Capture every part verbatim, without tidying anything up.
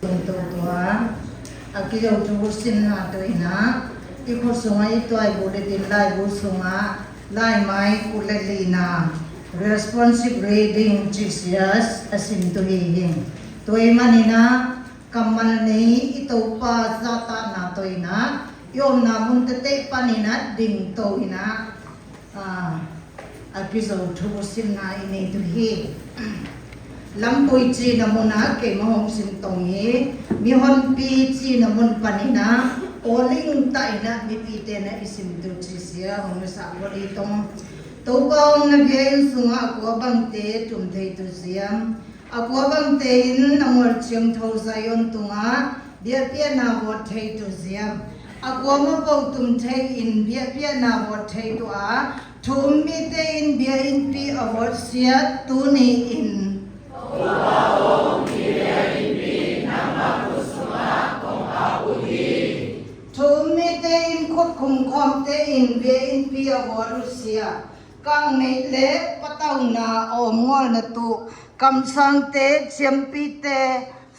Tontu tua, a kizôthu bu sinna tu inna, i kho sunga i tuai bu le tin lai bu sunga, lai mai ku le lina, responsive reading Jesus a sin tu hi hin. Tui manina, kamal ni i Toupa Satan na tui na, i ôm na mun tete panina ding tui na. A, a kizôthu bu sinna ini tu hi. Lampui chi na mun a kei ma hong sin tong hi, mi hon pi chi na mun panina, o ling ta ina mi pi te na i sin tu chi sia, hong sa bu li tong. Toupa ong na bia in sunga kua bang te tum thei tu sia. A kua bang te in a ngol chiang thâu Zion tunga, biapia na vot thei tu sia. A kua ma pô tum thei in biapia na vot thei tu a, thu um mi te in bia in pi a vot sia tu ni in. Thu um mi te in khut khum khom te in bia in pi a vot sia. Kang nei le patau na om ngol na tu. Kam sang te, chiam pi te,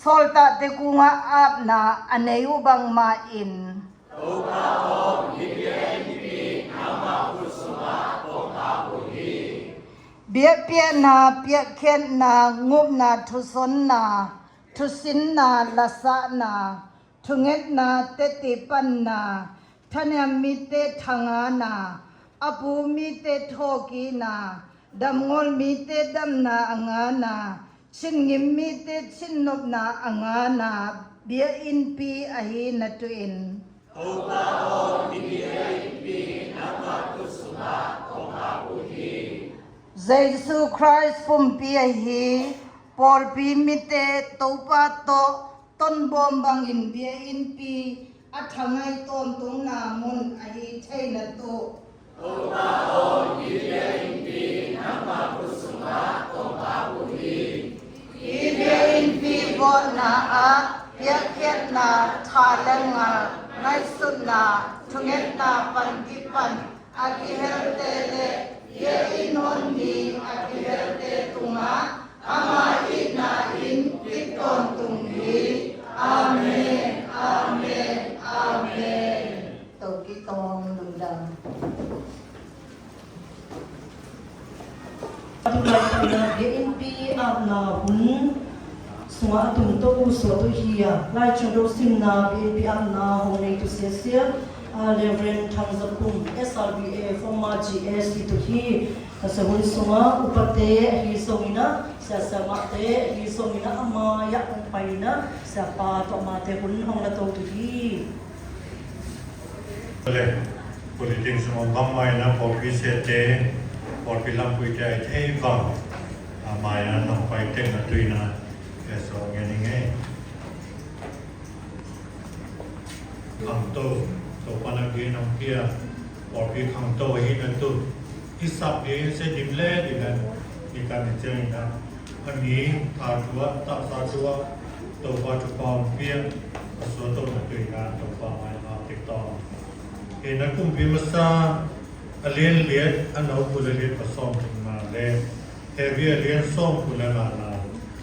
sol ta te kung a ap na, a nei u bang ma in. Biapia na, piak khiat na, ngup na, thu son na, thu sin na, lasa na, thu nget na, teti pan na, thaniam mi te thanga na, apu mi te thoki na, dam ngol mi te dam na anga na, chin ngim mi te chin nop na anga na, bia in pi ahi na tu in. Jisu Christ pumpi ahi, pawlpi mi te Toupa to ton bom bang in bia in pi, a thangai ton tung na mun ahi thei na tu. I bia in pi vot na a, bia kiat na, tha leng a, ngai sut na, thunget na, pan ki pan, a ki hel te le, bia in hon ni, a ki hel te tung a, ama i na in, ki ton tung hi. Amen, amen, amen. Tâu ki tông lư đăng. Tum lai tông na bia in pi ap na hun. Sua tum tô u sua tô hia. Lai chung dô sim na bia in pi ap na hong nei tu sia sia. A Reverend Thang Za Pum, S R B A, former G S, tu hi. Ka sa hun sua u pa te hi song ina. Sia sia ma te hi song ina ama ya ong pai ina. Sia pa to ma te hun hong la tô tu hi. Leh, pô ti ting sum bang mai na pô pi se te, pô pi lam pui te ai te bang. A mai na nong pai teng na tui na, ke so nge ni nge. Khang tô, tô pa na ge nong pia, pô pi khang tô hi na tu. Hi sap ge se dim le dim le, ni ka ni cheng na. Ani, tha tua, ta sa tua, tô pa tu pa pia, a so tô na tui na, tô pa mai na tik tong. He na kum pi masa, a lien liet, a nô pu le liet pa song tung na le. He bia lien song pu le na na,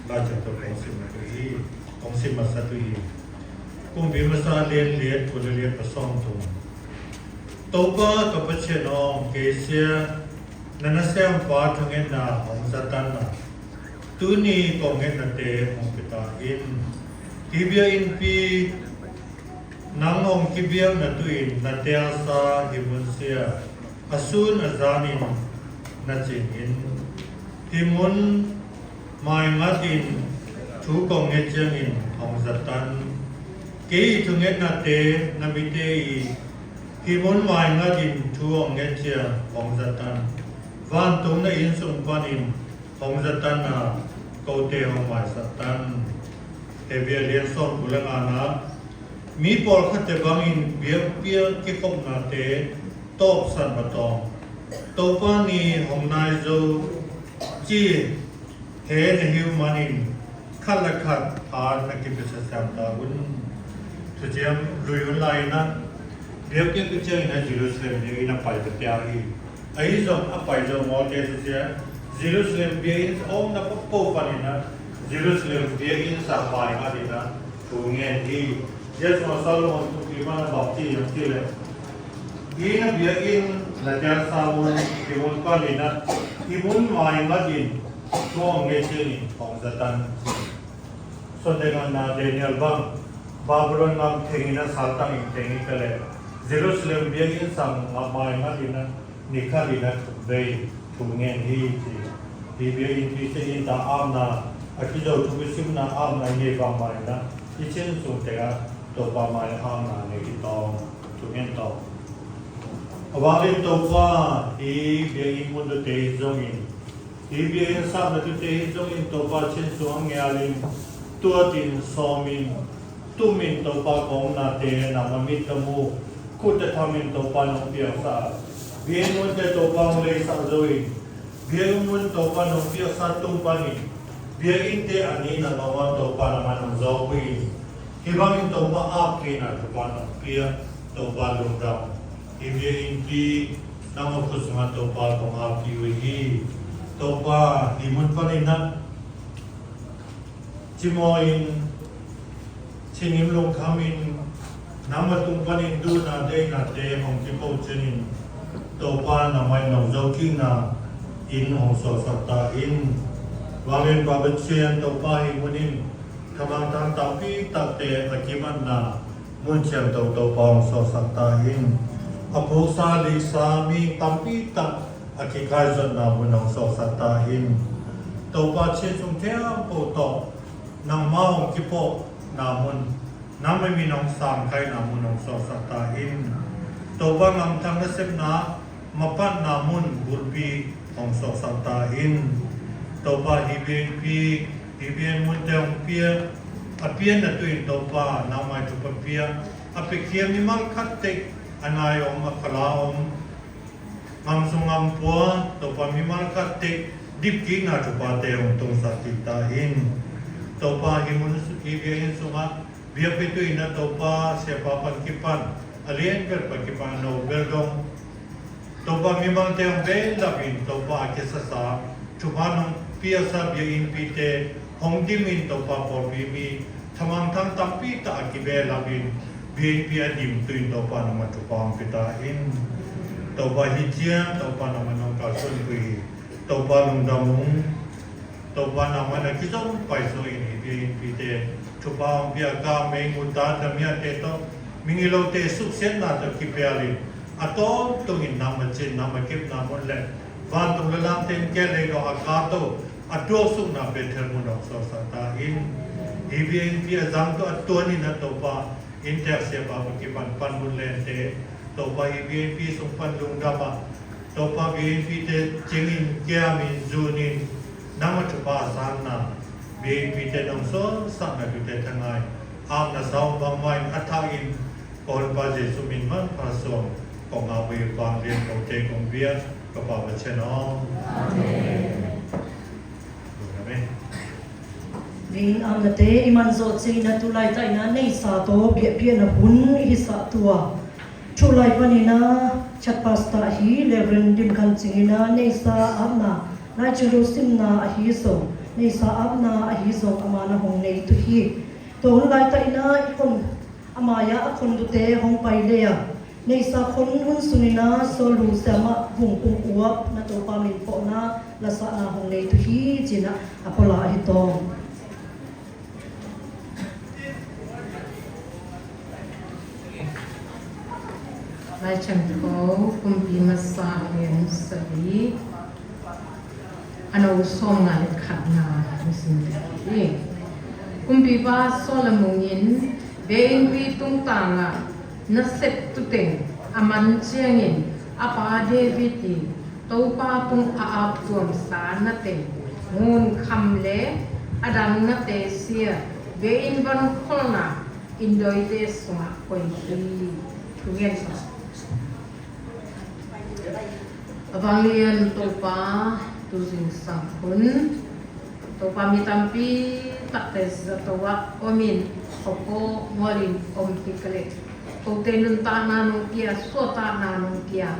la cha tô kong sim na tu hi, kong sim masa tu hi. Kum pi masa a lien liet, pu le liet pa song tung. Tô pa ka pa che nong, ke sia, na na sem pa thung en na, hong sa tan na. Tuni kong nget na te mong pita in. Ti bia in pi nang hong ki bia na tu in na te a sa hi mun sia. A sun a zan in na chin in. Ti mun mai ngat in thu kong nget chiang in hong zat tan. Kei thu nget na te na mi te i. Ti mun mai ngat in thu hong nget chiang hong zat tan. Van tung na in sung pan in. Hong zat tan na, kôte hong mai zat tan. Hebia lian song pu le ngana. Mi pol khate bang in biang biang ki kop na te, top san ba tong. Topa ni hong nai zo, chi, he na hiu man in, khat la khat, a na ki pisa sam ta un. Thu chiam lui un lai na, biang biang ki chiang na Jerusalem biang in a pai ta pia hi. Ahi zong a pai zong ngol te su sia, Jerusalem biang in sa ong na pô pô pan in na, Jerusalem biang in sa pai ngat in na, Tŭ ngên i, Yêsu Solomon tŭ pi ma na bapti yang ti le. Ina biă in la jar sa mun, i mun pa ni na, i mun mai ma in, tuang nge ti ni, kong Satan. Sô te ngan na Daniel bang, Babulon ngam teng i na Satan in teng i ka le. Jerusalem biă in sang ngam mai ma in na, ni ka ni na tŭ bei, tŭ ngên i ti. Ti biă in ti se in ta am na, a ki dâu tŭ bi sim na am na i ne bang mai na. I chin sung te a, Tôpa mai am na ne ki tong, tŭ ngên tong. A wang in Tôpa, i biă in mun tŭ te zong in. I biă in sap na tŭ te zong in Tôpa chin sung nge a lin, tua tin so min, tŭ min Tôpa kong na te na ma mit ta mu, kut ta tha min Tôpa nong piak sa. Biă in mun te Tôpa nong lei sa zo in. Biă in mun Tôpa nong piak sa tung pa ni. Biă in te a ni na ma ma Tôpa na ma nong zo ku in. Hi bang in Tôpa ap ke na Tôpa nong piak, Tôpa lung dam. Hi biă in ti, nang a kus ma Tôpa kong ap ki u hi. Tôpa, hi mun pa ni na. Chi mô in, chi nim lung kham in, nang ma tung pa ni du na de na de hong ki pô chi nim. Tôpa na mai nong zo ki na, in hong so sa ta in. Wang in ba bê chien Tôpa hi mun in, khamang tang tang pi tak te a ki man na. Mun chiam tôl Tôpa hong so sa ta in. A pô sa li sa mi tam pi tak a ki kai zot na mun hong so sa ta in. Tôpa chin sung thiam pô tôk. Nang ma hong ki pô na mun. Nang ma mi nong sang kai na mun hong so sa ta in. Tôpa ngam thang na sem na. Ma pan na mun bul pi hong so sa ta in. Tôpa hi biên pi, hi biên mun te hong pia. A pia na tu in Tôpa, nau mai Tôpa pia. A pia kia mi mal khat tek, a nai om, a khala om. Ngam sung ngam pua, Tôpa mi mal khat tek, dip ki na Tôpa te hong tung sa ti ta in. Tôpa hi mun hi biên in sung a, Biă pi tu in na Tôpa, sia pa pan ki pan, a lien bel pan ki pan, nô bel dong. Tôpa mi mal te hong bel lap in, Tôpa a ki sa sa, Tôpa nong pia sa biă in pi te, hong dim in Tôpa pô pi mi, thamang thang tam pi ta a ki bel lap in, biă in pi a dim tu in Tôpa nong ma Tôpa hong pi ta in. Tôpa hi chia, Tôpa nong ma nong ka sun pi. Tôpa lung dam ung. Tôpa nau ma na ki zong pai so in hi biă in pi te. Tôpa hong pia ka mei ngu ta da mia te to. Mi ngi lo te suk sen na to ki pia lin. A to tung in nau ma chin nau ma kip nau mun le. Van tung le lam ten ke le do a ka to. A to suk na pe ther mun dok so sa ta in. Hi biă in pi a zang to a to ni na Tôpa. In tek sia pa pa ki pan pan mun len te. Tôpa hi biă in pi sung pan lung dam a. Tôpa biă in pi te ching in kiam in zun in. Nang ma chu pa sang na. Biă in pi te nong so sang na pi te thangai. Am na sau bang mai a thak in. Kon pa Yêsu min man pa song. Kong a bui bang lien kong te kong biă. Kapa ba chen ong. Amen. Amen. Ling am na te i man zo ching na tu lai ta i na nei sa to biă biă na hun i sa tua. Tu lai pa ni na chat pastor hi Reverend Dim Kan Ching i na nei sa ap na lai chu ru sim na a hi so nei sa ap na a hi so a ma na hong nei tu hi. To hun lai ta i na i kon a ma ya a kon tu te hong pai le a. Nei sa khon hun sung i na so lu sa ma vung pung uap na Tôpa min pô na la sa na hong nei tu hi chi na a pô la hi to. Lai chang ko kumpi masa yen sa di. A nô sô ngă leh khat na, mi sin te. Kumpipa Solomon in, biă in pi tung tang a, na sep tu teng, a man chiang in, a pa David i, Tôpa tung a ap tuam sa na teng, ngun kham le, a dang na te sia, biă in ban khol na, in doi te sua koi hi, tu ngen sa. A vang lien Tôpa, tu zing sang khun. Tôpa mi tampi, tak te za tôwa, ômin, ôko, ngolin, ôm ti kale. Kôte nun ta na nung kia, sua ta na nung kia.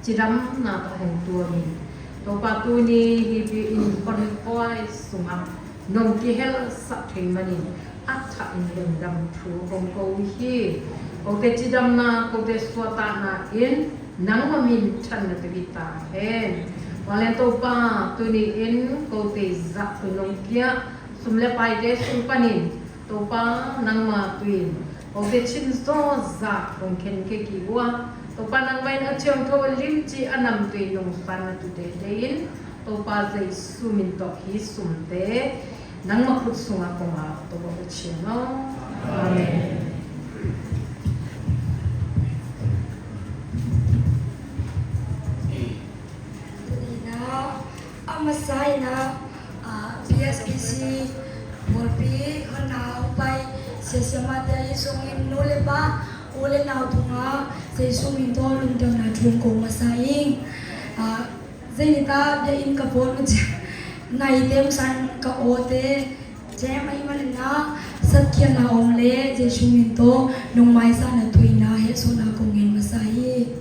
Chidam na ta hong tua mi. Tôpa tu ni hi pi in kon koi sung a. Nong kihel săk thei manin, a thak in leng dam thu kong kô hi. Kôte cidam na, kôte sua ta na in, nangma min than na tui ta hen. Walen Tôpa, tuni in, kôte zak tu nong kiak, sum le pai te sum panin, Tôpa nangma tuin. Kôte chin so zak kong khen ke ki wa. Tôpa nangma in a chiang tho lim chi a nam tuin nong san na tu te te in. Tôpa Yêsu min tôk hi sum te. Nangma khut sung a kong a Tôpa kut chiang no. Amen. Ina, a masa ina, a, P S B C, Murphy, hana upai, sesi mata i sungin nule pa, ule na utunga, sesi sungin to lung tong na tung ko masa ing. A, Zeni ta bia in ka ponu je. Na item san ka ote. Je ma iman na satkia na omle je suminto nong maisa na tuina he sona kongen masai.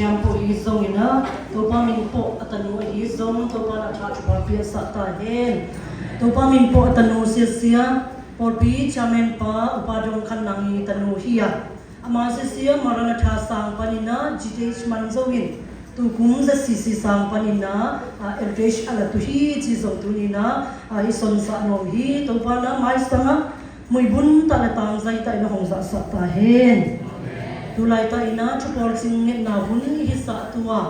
Yang pô hi zong ina, Topa min pô atanu hi zong, Topa na tha Topa pia sa ta hen. Topa min pô atanu sia sia, pô pi chamen pa, upa dong kan nang hi tanu hia. Ama sia sia, Maranatha sang panina, G T H man zong in, tu kum za si si sang panina, a, L T H ala tu hi, ci zong tu nina, a, i son sa nom hi, Topa na mai sanga, mui bun ta le tang zai ta ina hong za sa ta hen. Tu lai ta ina, tu pol sing ngit na hun hi sa tua.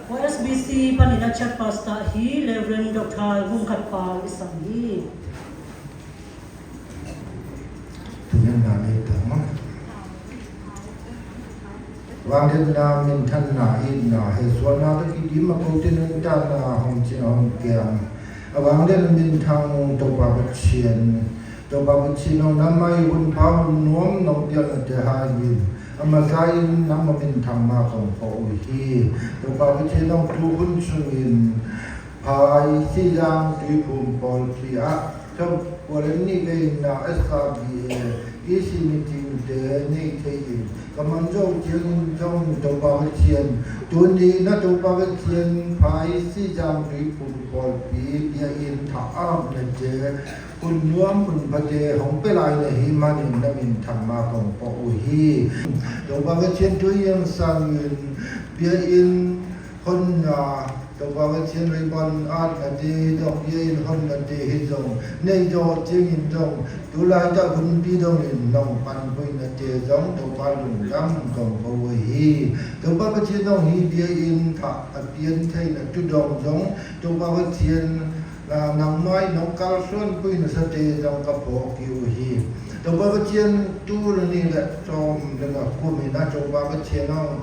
O S B C panina chat pasta hi, Reverend Doctor Vung Khat Pau i sang hi. Tu ngit na ngit ta ma. Wang ngit na ngit ta na i na he suan na ta ki di ma ko tin ngit ta na hong ci hong kiang. A wang ngit na ngit ta ngit Topa Pasian. Topa Pasian nong nang mai hun pau nuam nong biang na te ha yin. Ama sa yin nang ma min thang ma kong ko u hi. Topa Pasian nong tu hun sung yin. Phai si yang tui phung pol pi a. Tôm kualan ni gei na S R B A. I si mi ting te ni te yin. Kamañ zong ciêng in zong Topa Pasian. Tu ni na Topa Pasian phai si yang tui phung pol pi. Bia in tha am na te. Hun nuam hun pate hong pe lai na hi ma nin na min thang ma kong pô u hi. Topa Pasian tu yang sang yin bia in hon na Topa Pasian rei bon at na te zong bia in hon na te hi zong. Nei zong ciêng in zong. Tu lai ta hun pi dong in nong pan bui na te zong Topa lung lam kong pô u hi. Topa Pasian nong hi bia in tha a pian thei na tu dong zong. Topa Pasian Nangmai nong kal suan pui na sa te dong ka pô ki u hi. Topa Pasian tu lơ ni leh tôm lơ na kumi na Topa Pasian nong.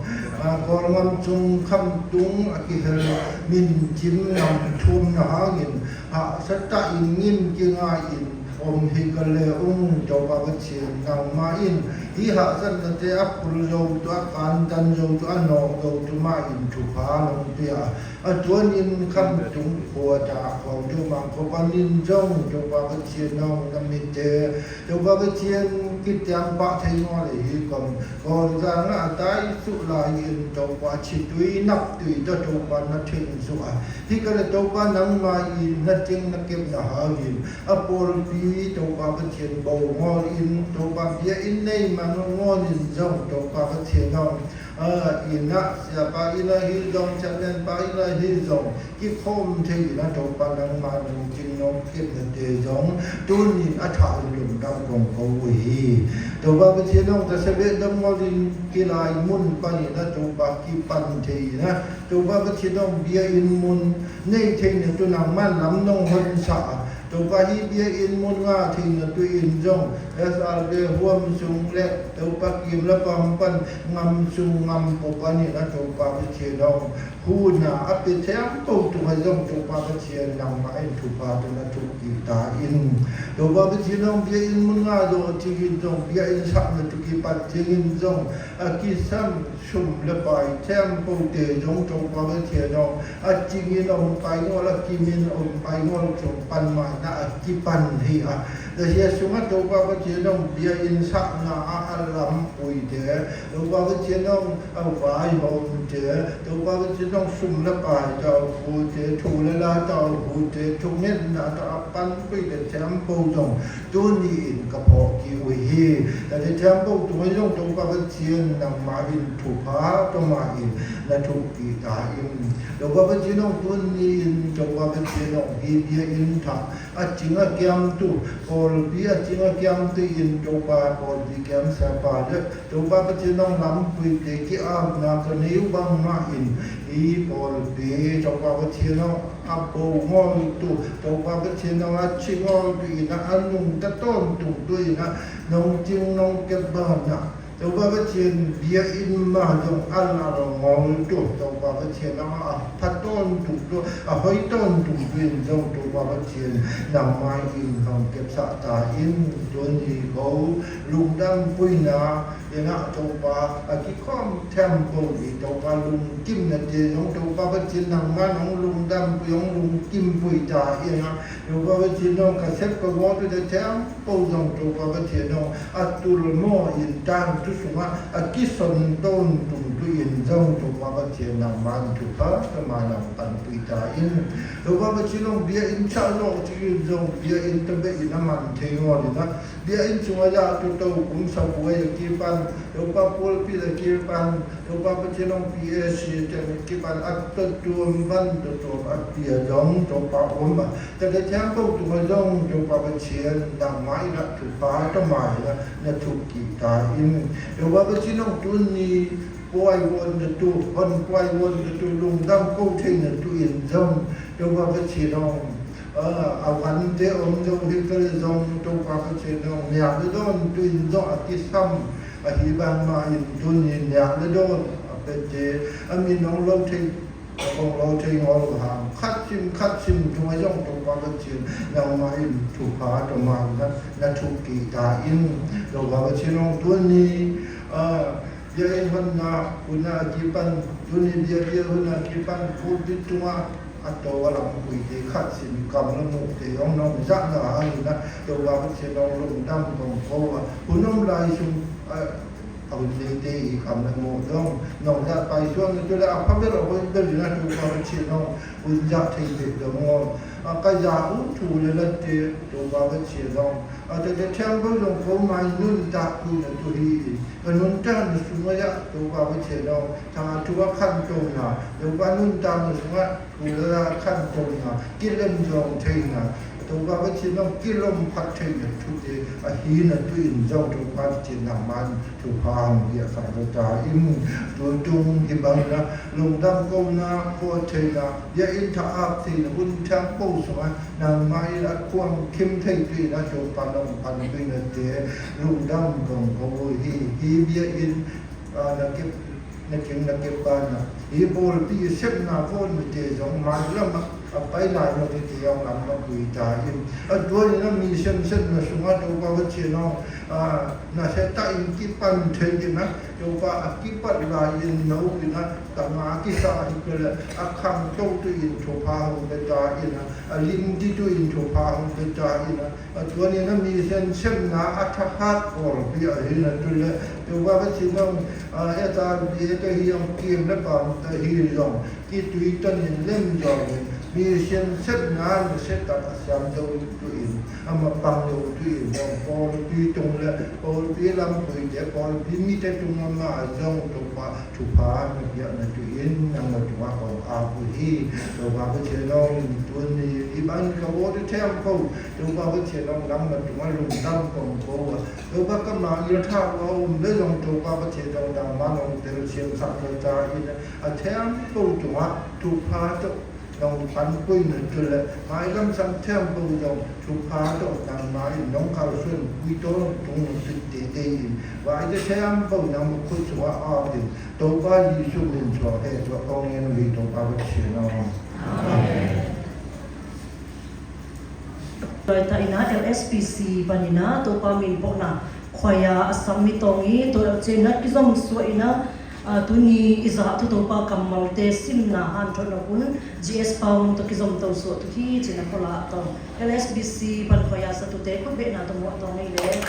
Kol ngam sung kham tung a ki hel min cim ngam thum na hangin. Ha sa ta in ngim ki nga in om hi ka le ung Topa Pasian nangmai in. Hi ha sa na te a pul zong tu a kan tan zong tu a nok zong tu ma in tu pa nong pia. A tuan in kham tung pua ta kong tu mang ko pan in zong Topa Pasian nong na mi te. Topa Pasian ki tiang pa thei ngo le hi kong. Kong zang a tai su lai in Topa ci tui nak tui ta Topa na thing su a. Hi ka le Topa nangmai in na thing na kep na ha in. A pol pi Topa Pasian bau ngol in Topa bia in nei ma ngol in zong Topa Pasian nong. A, ina, siapa ina hi zong, chairman pa ina hi zong, ki khom thei ina Topa nangma nong cing nong kep na te zong, tun in a tha in lum dam kong ko u hi. Topa Pasian nong ta sa be dam ngol in ki lai mun pan ina Topa ki pan thei ina, Topa Pasian nong bia in mun, nei thei na tu nangma lam nong hon sa, Topa hi bia in mun nga thei na tu in zong, S R B huam sung le, Topa kim la pam pan, ngam sung ngam pô pan ina Topa Pasian nong. Hu na a pe thiam pô tung a zong Topa Pasian nangma in tu pa tu na tu ki ta in. Topa Pasian nong bia in mun nga zong a ci in zong, bia in sak na tu ki pan ci in zong, a ki sam sum le pai thiam pô te zong Topa Pasian nong. A cing in om pai ngol a kim in om pai ngol sung pan mai na a ki pan hi a. Da sia sung a Topa Pasian nong bia in sak na a a lam pui te. Topa Pasian nong a vai hom te. Topa Pasian nong sum le pai tau hu te. Thu le la tau hu te. Thu ngên na ta a pan pui te thiam pô zong. Tun in ka pô ki u hi. Ta te thiam pô tu zong Topa Pasian nangma in thu pa Topa in na thu ki ta in. Topa Pasian nong tun in Topa Pasian nong hi bia in tha. A cing a kiam tu. Pol pi a cing a kiam tu in Topa pol pi kiam sa pa le. Topa Pasian nong lam pui te ki am na ka neu bang ma in. I pol pi Topa Pasian nong a bô ngol tu. Topa Pasian nong a ci ngol tu ina a nung ta ton tung tu ina. Nong cing nong kep ba na. Topa Pasian bia in ma zong a la ngol tu. Topa Pasian nong a pha ton tung tu. A hoi ton tung tu in zong Topa Pasian nangma in hong kep sa ta in. Tun in ko lung dam pui na. Ina Tôpa, a ki khom temple i Tôpa lŭng kim na te nong Tôpa Bơčin nang ma nong lŭng dăm pui nong lŭng kim pui ta ina Tôpa Bơčin nong ka sep ka wot te temple dong Tôpa Bơčin nong a tul mo in tang tu sung a ki son ton tung tu in dong Tôpa Bơčin nang ma tu pa ta ma nang pan pui ta in Tôpa Bơčin nong bia in cha lo ti in dong bia in ta be in a man te ngol ina Bia in sung a ya tu tôk kum sa bua ya ki pan, Tôpa pulpit ya ki pan, Tôpa Bơčin nong P A C ya ki pan, a tu tuôm ban tu tuôm a bia dong Tôpa ôm ba. Ta da thiang kôk tung a dong Tôpa Bơčin nang mai na tu pa ta mai na na tu ki ta in. Tôpa Bơčin nong tu ni puai won da tu, hon puai won da tu lung dam kôk thei na tu in dong Tôpa Bơčin nong. Ơ, a wan te ôm dong hi kơ dong Tôpa Bơčin nong niak lĕ đon tu in dong a ki sam a hi ban ma in tu ni niak lĕ đon a pe te a mi nong lo thei a kong lo thei ngol hang khăt sim khăt sim tung a dong Tôpa Bơčin nong ma in tu pa ta ma na na tu ki ta in Tôpa Bơčin nong tu ni ơ bia in hon na hun na ki pan tu ni bia bia hun na ki pan pulpit tung a A tô a lăng pui dê khăt sĭn kam la mô dê yŏng nŏng jak na hang na, tô ba bơh sĭn nŏng lŭng dăm kŏng kô a, hu nŏm lai sung a, a hun dê dê i kam la mô dŏng, nŏng jak pai suang na tô la a pha bê la hôi bê na tô ba bơh sĭn nŏng, hun jak thei bê dŏng ngô. A ka ya u thu lê la dê tô ba bơh sĭn nŏng. A dê dê thiăng bơh dŏng kô mai nun ta ku na tô hi, ka nun ta na sung a ya tô ba bơh sĭn nŏng, ta thu a khăn tô na, tô ba nun ta na sung a, Thu lơ khăn tông na, ki lơ̆m yong thei na, tô ba bơh sĭn nŏng ki lơ̆m phat thei na, thu dê, a hi na, tu in yong tô ba bơh sĭn nŏng man, thu pha hŏng yă sa tô ta in, tu tung ki bang na, lŭng dăm kông na, kô thei na, yă in tha ap thei na, bun thang pô sua, nang mai la kuang kim thei tu in na, tô ba nŏng pan tu in na dê, lŭng dăm kông kô hi, hi yă in, a, na kip, Na jêng na kê pan na. Ih bôl pi sep na vôn mi tê yong mai lăm a, a pai lai nô tê tê yong lăm ma bui ta in. A dua ni na mi sem sem na sung a tô ba bơh sĭn nŏng. A, na se ta in ki pan thei in na. Tô ba a ki pan lai in nô in na. Ta ma ki sa in kê lĕ. A khang tô tu in tô pha hŏng bê ta in na. A lim ti tu in tô pha hŏng bê ta in na. A dua ni na mi sem sem na a tha hat kôl pi a hi na tu lĕ. Tô ba bơh sĭn nŏng, a, e ta bi e ta hi yong kim lĕ pam ta hi yong. Ki tui ta ni lem yong. Mi sem sem na na se ta a siam dâu tu in. A ma pang dâu tu in yong. Kôl pi tung lĕ. Kôl pi lam tui te. Kôl pi mi te tung ma ma yong tô ba. Thu pha na biă na tu in, nang ma tu a kong a pu hi. Tô ba bơh sĭn nŏng, tu ni, i ban ka wô tu thiam kông. Tô ba bơh sĭn nŏng, nang ma tu a lŭng dăm kông kô. Tô ba ka ma yă tha wa um bê yong tô ba bơh sĭn nŏng, nang ma nŏng tel siem sa tô ta in. A thiam kông tu a, thu pha tô. Nŏng pan pui nơ tu lĕ, mai lăm sang thiam bông dŏng, thu pha dŏng nang mai nŏng kal suôn pui tô tung nŏng tu tê tê in. Wa i tê thiam bông nang mă khut sua a dê, tô ba Yêsu min sua he sua kông en wi tô ba bơh sĭn nŏng. Amen. Loi ta ina L S B C ban ina tô ba min pô na. Khua ya a sam mi tong i, tô el che na ki zom sua ina, a, tu ni i za tu tô ba kam mal te sim na han thot na kun, G S Paun tô ki zom tô sua tu hi, che na ko la tong. L S B C ban khua ya sa tu te, kut be na tô mo tong i le.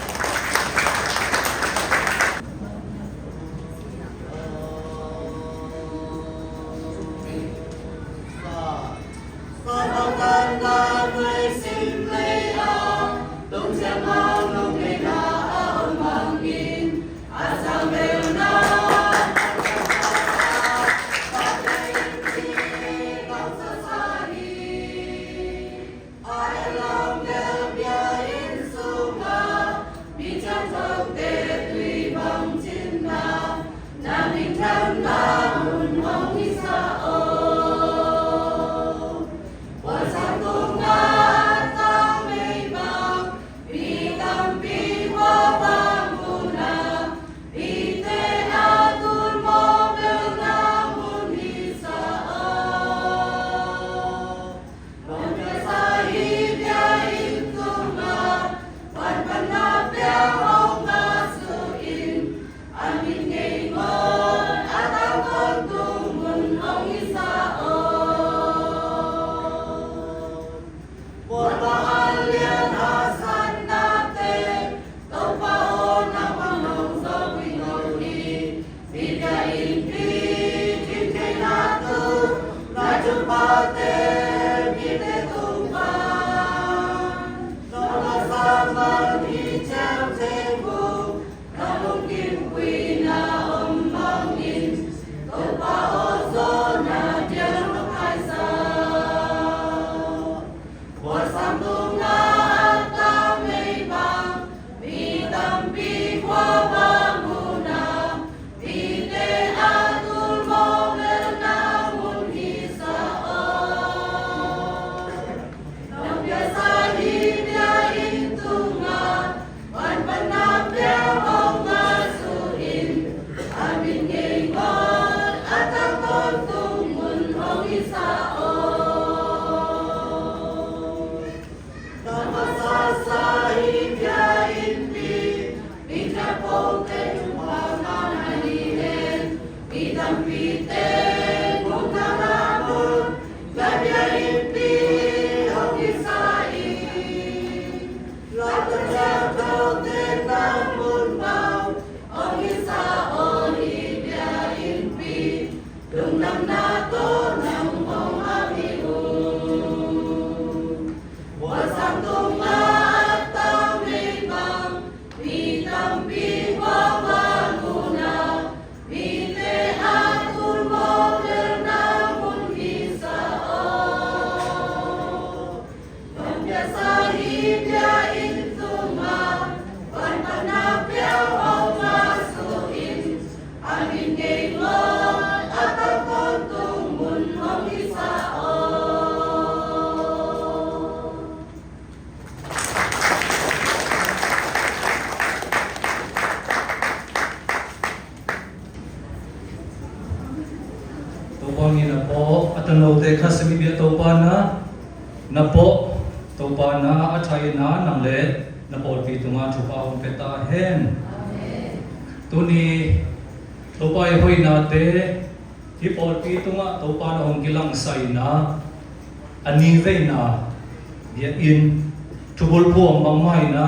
Tôpha ngĩ na pôk, a tơnaute khăsem biă Tôpha na, na pôk, Tôpha na a thai na, nang lĕ na pôlpi tung a thupha ung peta hen. Tuni Tôpha i hoi na te, hi pôlpi tung a Tôpha na hong kilang sai na, a ni vei na, biă in, thubul phuang bang mai na,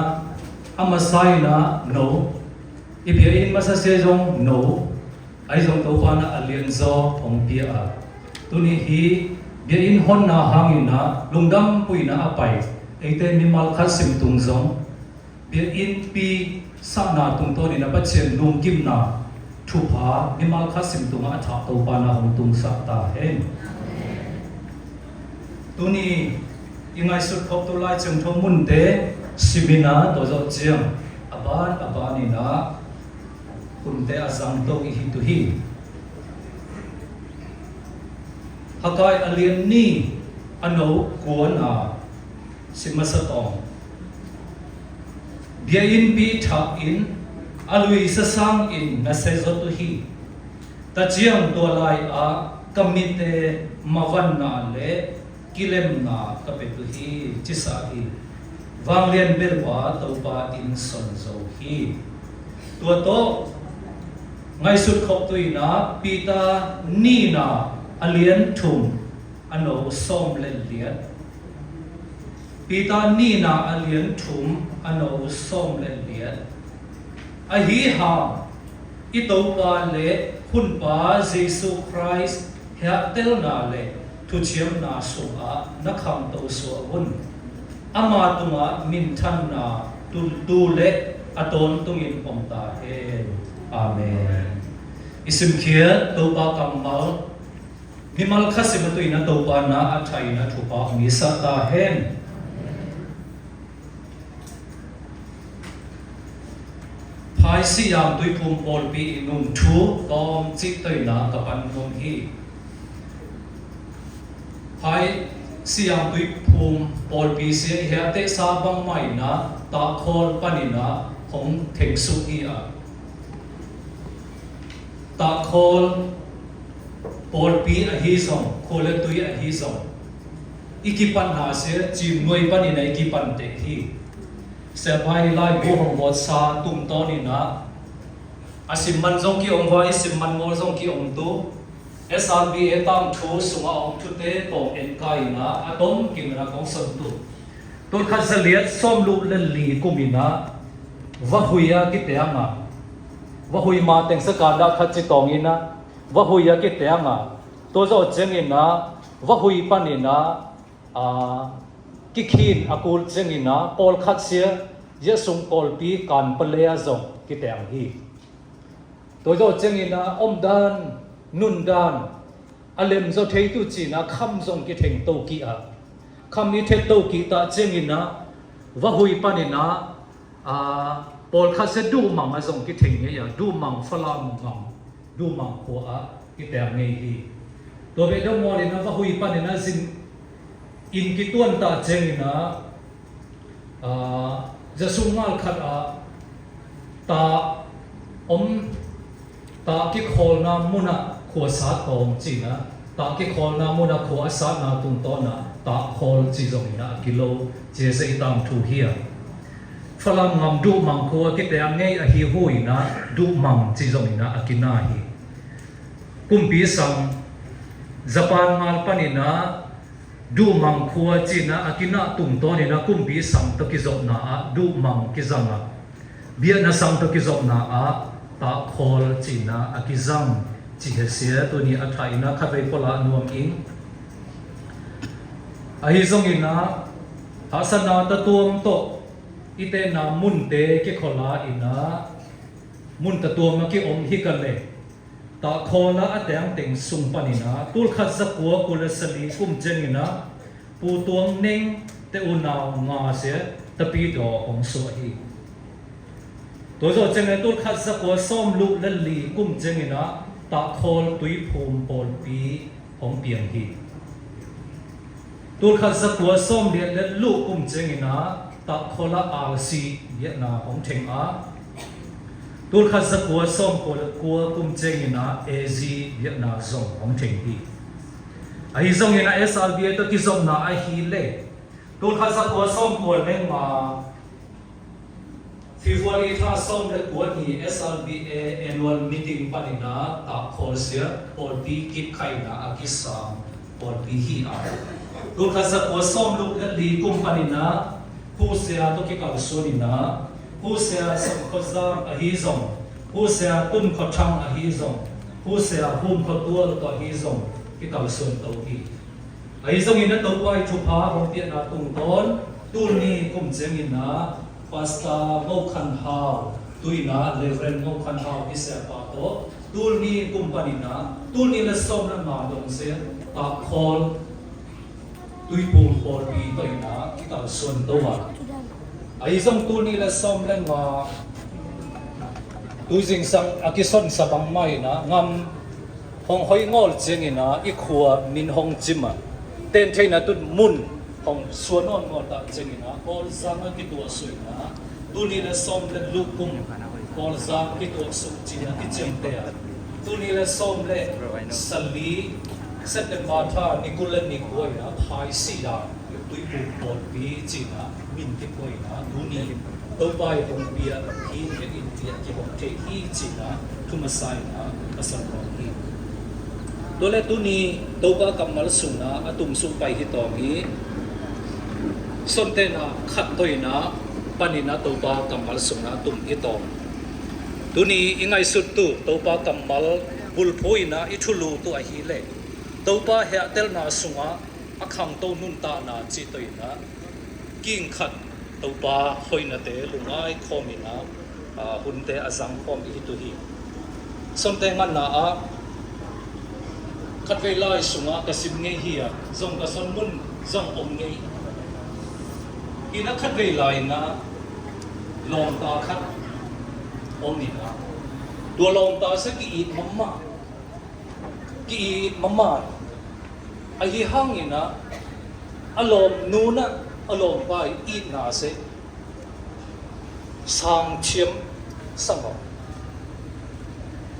a ma sai na, no, i biă in ma sa se zong, no, ai zong Tôpha na a lian zo hong pia a. Tuni hi, biă in hon na hang in na, lungdam pui na a pai, ei te mimal khăt sim tung zong, biă in pi sa na tung tôni na Pachien lungkim na thupha, mimal khăt sim tung a thak Tôpha na hong tung sa ta hen. Tuni i ngai sut khôk tu lai cheng thô mun te, sim in na, to zo cheng, a ban, a ban in na, kun te a zang to i hi tu hi. Haggai a lian ni, a no kua na, sim ma sa tong. Biă in pi thak in, a lui sa sang in na se zo tu hi. Ta chiang tua lai a, ka mi te ma van na leh, kilem na ka pe tu hi, chi sa hi. Vang lian bel wa Tôpha in son zo hi. Tua to, ngai sut khôk tu in na, Pita ni na a lian thum, a no som leh liat. Pita ni na a lian thum, a no som leh liat. A hi ha, i Tôpha leh Khunpa Yêsu Krist hiatel na leh thuchiam na sung a na kham to sua un. Ama tung a minthan na tu, tu leh a ton tung in pom ta hen. Amen. I sim khiat Tôpha kammal, mimal khăt sim a tu in na Tôpha na a thai na thupha mi sa ta hen. Phai Siam Tuipum pôlpi i nung thu tôm chi tơi na ka pan nung hi. Phai Siam Tuipum pôlpi sia i hia te sa bang mai na ta khol pan in na hong theng su hi a. Ta khol pôlpi a hi zong, khol leh tui a hi zong. I kipan na sia, chim nuai pan in na i kipan te hi. Sia bai lai bu hong bot sa tum ton in na. A sim man zong ki ong wa, i sim man mol zong ki ong tu. S R B A tang thu sung a ong thu te tong en kai in na, a tôm kin na kong son tu. Tul khăt za liat som lu leh li kum in na, Vahui a kiteng a. Vahui ma teng sa ka da khăt chi tong in na, Vahui a kiteng a. Tua zo cheng in na, Vahui pan in na, a, kikhin a kul cheng in na, kol khăt sia, Yêsu pôlpi kan pale a zong kiteng hi. Tua zo cheng in na, ôm dan, nun dan, a lem zo thei tu chi na, kham zong kitheng to ki a. Kham i thei to ki ta cheng in na, Vahui pan in na, a, pôl khăt sia Dumang a zong kitheng ngei a, Dumang Falam ngam. Dumang khua a, kiteng ngei hi. Tua beh dong mol in na Vahui pan in na zin in kituan ta cheng in na, a, Yêsu ngal khăt a, ta ôm, ta kikholna mun a khua sat tong chi na, ta kikholna mun a khua a sat na tung ton na, ta khol chi zong in na a kilo, chi zong i tang thu hi a. Falam ngam Dumang khua kiteng ngei a hi hui na, Dumang chi zong in na a kina hi. Kumpi sang, Japan ngal pan in na, Dumang khua chi na a kina tung ton in na, kumpi sang to kizop na a, Dumang kizang a. Biahna sang to kizop na a, ta khol chi na a kizang, chi he sia, tuni a thai na, kha vei pô la nuam ing. A hi zong in na, hahsatna tatuam to, i te na mun te kikhol a in na, mun tatuam a ki ôm hi ka leh. Ta khol a a teng teng sung pan in na, tul khăt za kua kul leh sa li kum cheng in na, Pu Tuang Neng te unau nga sia, Tapit dôk hong suah hi. Tua zo ceng e tul khat za kua sôm luk leh li kum ceng in a Takhol Tuiphum pôlpi hong piang hi. Tul khat za kua sôm leh luk kum ceng in a Takhol a R C biahna hong theng a. Tul khat za kua sôm kua leh kua kum ceng in a A Z biahna zong hong theng hi. Ahi zong in a S R B A tôh kizom na ahi leh tul khat za kua sôm kua leh nga February tha sôm leh kua ni S R B A annual meeting panin a Takhol sia pôlpi kit khai na a kisam pôlpi hi a. Tul khat za kua sôm luk leh li kum panin a Pu Sia tôh kikal suan in a Pu Sia Song Kho Zang ahi zong Pu Sia Tun Kho Thang ahi zong Pu Sia Hum Kho Tual tôh ahi zong kikal suan to hi. Ahi zong in a Topa i thupha hong piahna tungtawn tul ni kum ceng in a Pastor Ngô Khan Hau tui na Reverend Ngô Khan Hau i sia pa tôh tul ni kum panin a tul ni leh sôm leh ma dong se Takhol Tuiphum pôlpi tôh in a kikal suan to a. Ahi zong tul ni leh sôm leh ma tui zingsang a kison sa bang ma in a ngam hong hoi ngol ceng in a i khua min hong cim a. Ten thei na tut mun hong suan on ngol ta ceng in a Kol Zang a kituak su in a tul ni leh sôm leh luk kum Kol Zang kituak su cin a kicim te a. Tul ni leh sôm leh sali September tha ni kul leh ni kua in a phai si da Tuiphum pôlpi cin a min kikuai na tul ni Topa i hong pia hi, hong pia ki hong thei hi cin a thuma sai na a san hong hi. Tua leh tul ni Topa kammal sung na a tum sung pai hi tong hi. Son te na khat tui na panin a Topa kammal sung na tum hi tong. Tul ni i ngai sut tu Topa kammal bul pui na i thulu tu ahi leh Topa hia tel na sung a a khangto nun ta na ci tui na king khat Topa hoi na te lung ai khom in a, a, hun te a zang khom i hi tu hi. Son te ngăn na a khat vei lai sung a ka sim ngei hi a zong ka son mun zong om ngei. In a khat vei lai na lom ta khat om in a tua lom ta se ki it mama. Ki it mama. Ahi hang in a a lom nu na a lom pa i it na se sang thiam sang o.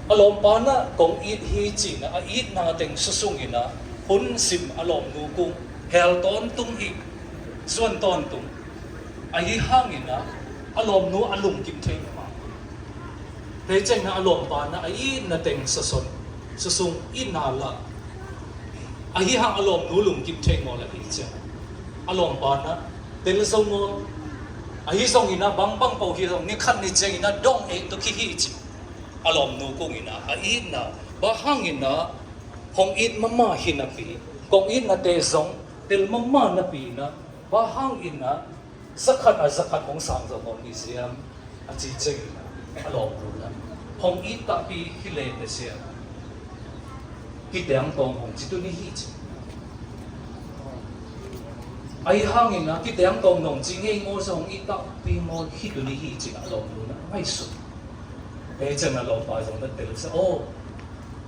A lom pa na kong it hi cin a a it na teng sasung in a hun sim a lom nu kung hel ton tung hi. Suan ton tung. Ahi hang in a a lom nu a lung kim thei ma. Thei ceng na a lom pa na a it na teng sason sasung i na la. Ahi hang a lom nu lung kim thei ma la hi ceng. A lom pa na tel zong o. Ahi zong in a bang bang pau hi zong ni khan ni ceng in a dong e tu ki hi ci. A lom nu kung in a a it na ba hang in a hong it mama hi na pi kong it na te zong tel mama na pi na ba hang in a Za khat a za khat hong sang zong hong ni siam a ci ceng a lom nu na hong it ta pi hi le te siam. Ki teng tong hong ci tu ni hi ci. Ahi hang in a ki teng tong nong ci ngei ngô zong hong it ta pi ngô hi tu ni hi ci a lom nu na mai su. Te ceng a lom pa zong na tel sa o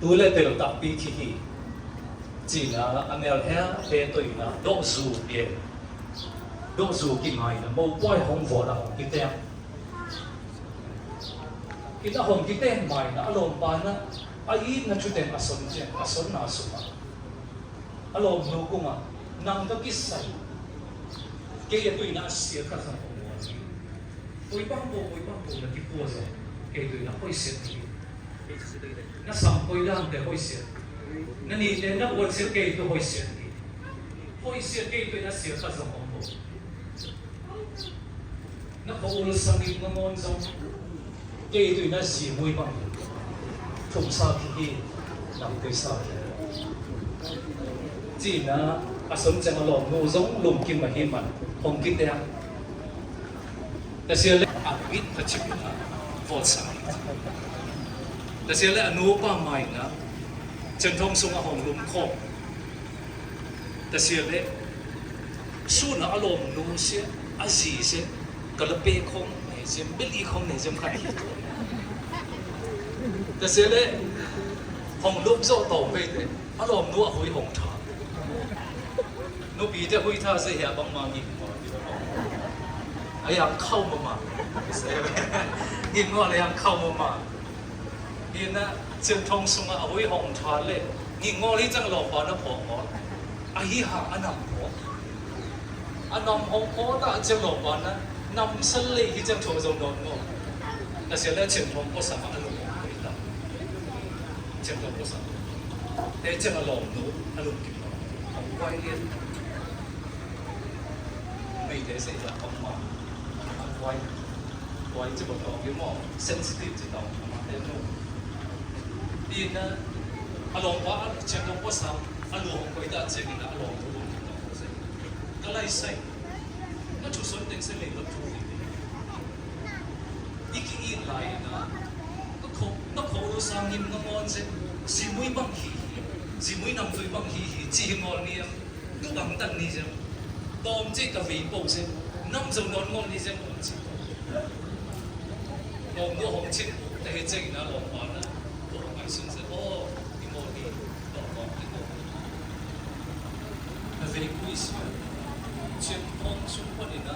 tu le tel ta pi ki hi. Ci na a mel hia te tu na do zu pie. Dôk zu ki ngai na mâu kuai hong vot a hong ki teng. Ki na hong ki teng mai na a lom pa na a it na chu teng a son teng a son na suma. A lom nu kung a nang ta ki sai. Kei a tui na a sia ka sa hong vot. Pui pang pô pui pang pô na ki pua sa. Kei tui na pui sia ki. Na sam koi dang te hoi sia. Na ni te na uan sia kei tu hoi sia ki. Hoi sia kei tu na sia ka zong ong bo. Na ko ul sa ni na mon zong. Kei tu na sia mui bang. Thum sa ki hi. Nam kei sa ki. Ci na a son ceng a lom nu zong lum ki ma hi man. Hong ki te a. Ta sia le a mit ta chip na. Vol sa. Ta sia le a nu pa mai na. Chen thong sung a hong lum khom. Ta sia le su na a lom nu sia. A zi se, kala pe khong ne zem, beli khong ne zem kha. Tase le, hong luk zo to pe te, a lom nu a hui hong tha. Nu pi te hui tha se hia bang ma ngim ma. A yang khau ma ma. Ngim ma le yang khau ma ma. Ina, Chiang Thong sung a hui hong tha le, ngi ngol hi chang lom pa na pho ngol. A hi ha a nam pho. A nam hong pho ta chang lom pa na, nam sal le hi chang thong zong don ngol. Ta sia le Chiang Thong pho sa ma a lom hong pho ta. Chiang Thong pho sa. Te chang a lom nu, a lom ki lom. Hong wai lien. Mei te se ya hong ma. Hong wai. Wai ci bot tong ki mo, sensitive ci tong, ma te no. Ina, a lom pa, a Chiang Thong pho sa, a lom hong koi ta Chiang ina, a lom hong koi ta Chiang. Ka lai sai. Ka chu son teng se le ka chu. I ki in lai na. Ka kho, ka kho lu sa ngim na mon se. Zi mui bang hi. Zi mui nam tui bang hi hi. Ci hi mon ni yang. Dŭ bang tăn ni zem. Tôm ci ka vei pô zem. Năm zâu non ngol ni zem ôm ci. Nô ngô hông ci. Tê hê ceng na lông pa na. Lông ai sun zem. Ô, ni ngô ni. Lông ngô ni ngô. Nô vei kui si. Cem phong sung pa ni na.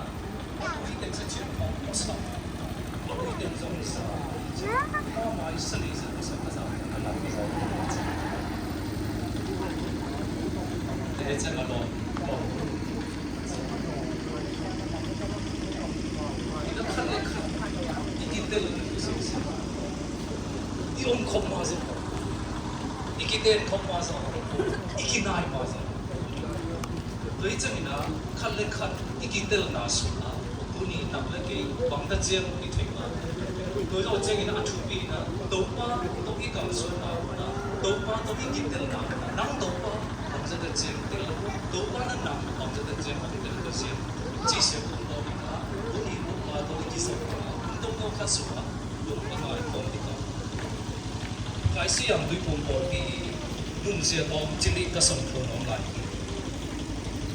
Ih ong khŏm ma se, ih ki ten khŏm ma se, ih ki nai ma se. Tui chang ina, khat le khat, ih ki tel na su na, tuni nang le kei, bang ta chiang ih thei ma. Tui lo chang ina, a thu pi na, Topa, to ih kal su na, na, Topa, to ih ki tel na, na, nang Topa, bang ta chiang tel, Topa na nang, bang ta chiang tel, to chiang. Chi se kong to ina, tuni Topa, to ih ki sa na, to ko ka su na, to ka ma kong ih ka. Phaisi Yang Tui Phung Pôlpi, nung sia tong chili ka song thun ong lai.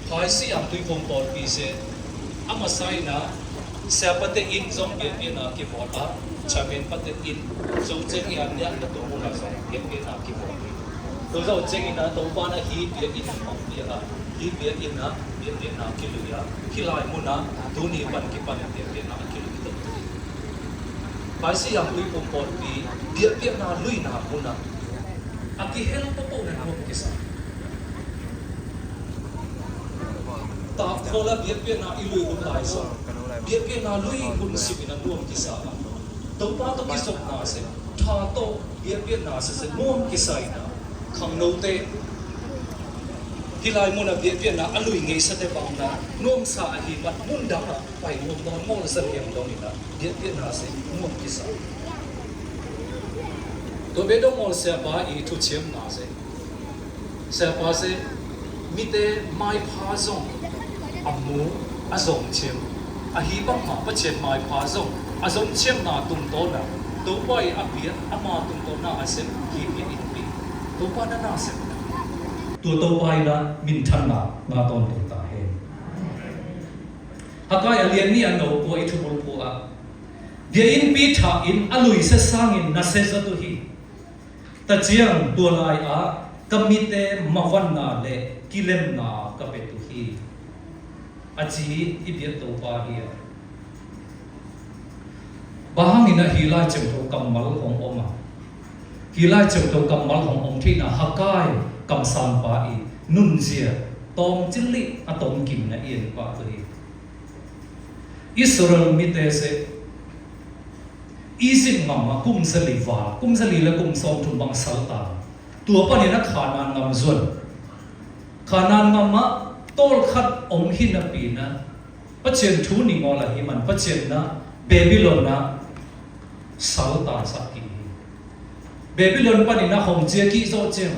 Phaisi Yang Tui Phung Pôlpi se, ama sai na, sia pate in zong biên biên na ki vot a, chamen pate in, zong cheng yan yan na tung na zong biên biên na ki vot. Tua zong cheng na tung pa na hi biên in na biên a, hi biên in na biên biên na ki lui a, hi lai mu na, tu ni pan ki pan biên biên na ki lui tung. Phaisi Yang Tui Phung Pôlpi, biên biên na lui na mu na. A ki hel pô pô na nuôm ki sa. Ta kho la biên biên na i lui hun lai sa. Biên biên na lui hun si na nuôm ki sa. Tông pa to ki sop na se. Ta to biên biên na se se nuôm ki sa na. Khang nô te. Hi lai mu na biên biên na a lui ngei sa te bang na. Nuôm sa a hi mat mun dang a. Pai nuôm dong mong sa hiam dong ina. Biên biên na se nuôm ki sa. To be dong mong sa pa i thu chiam na se. Sa pa se, mite mai pha zong, a mu, a zong chiam. A hi bang ma pa chiam mai pha zong, a zong chiam na tung to na. To pai a pia, a ma tung to na a se, hi pia in pi. To pa na na se. To to pai na, min than na, na ton to ta he. Hagai a lian ni a nô pua i thu bul pua. Bia in pi tha in a lui se sang in na se za tu hi. Ta chiang tua lai a ka mite ma van na le ki lem na ka pe tu hi. A chi i bia to pa hi a. Ba hang in a hi lai cheng to kam mal hong om a. Hi lai cheng to kam mal hong om thi na Hagai kam san pa i nun zia tong chili a tong kim na ien pa tu hi. Israel mite se Egypt ngam a kum zali val, kum zali le kum song thum bang sal ta. Tua pa ni na Khanan ngam zuan. Khanan ngam a tol khat om hi na pi na. Pa chien thu ni ngol a hi man pa chien na Babylon na sal ta sa ki hi. Babylon pa ni na hong chia ki zo cheng.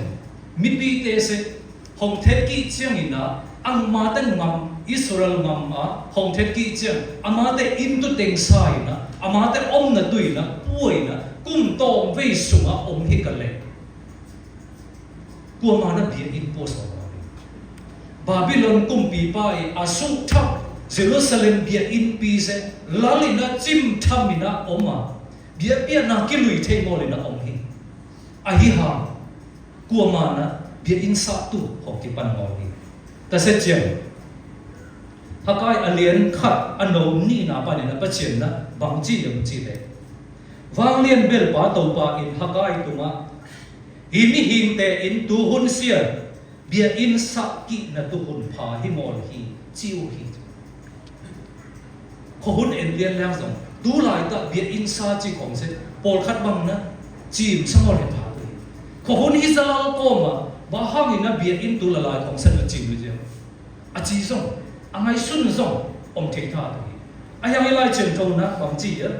Mi pi te se Hong thet ki chiang ina, ang mate ngam, Israel ngam a, hong thet ki chiang, a mate in tu teng sa ina, a mate om na tu ina, pua ina, kum tong vei sung a om hi ka le. Kua ma na bia in pua sa ma. Babylon kumpipa i a su thak, Jerusalem biah inpi sĕ lal inah, cim tham inah ôm a, biahpiah na kilui thei ngol inah ôm hi. A hi hang, kuama na biah in satu hŏk kipan ngol hi. Ta sĕt chiang, Haggai a lian khat a nô nihna păn inah Pachien na bang chi yơh chi leh, Wang Lian Belpa Tôpa in Haggai tung ah, Hi mihing te in tu hŭn sia, biah in sah kih na tu hŭn pha hi ngol hi, chiu hi. Khua hŭn en lian leng zong, tu lai tah biah in sah chi kong sĕ, pôl khat bang na, chim sa ngol hi pha tu hi. Khua hŭn hi zau kô ma, bang hang inah biah in tu lalai kong sĕ na chim lu ziang. A chi zong, a ngaisun zong, ôm thei tha tu hi. A hiang i lai chim thâu na, bang chi yơh.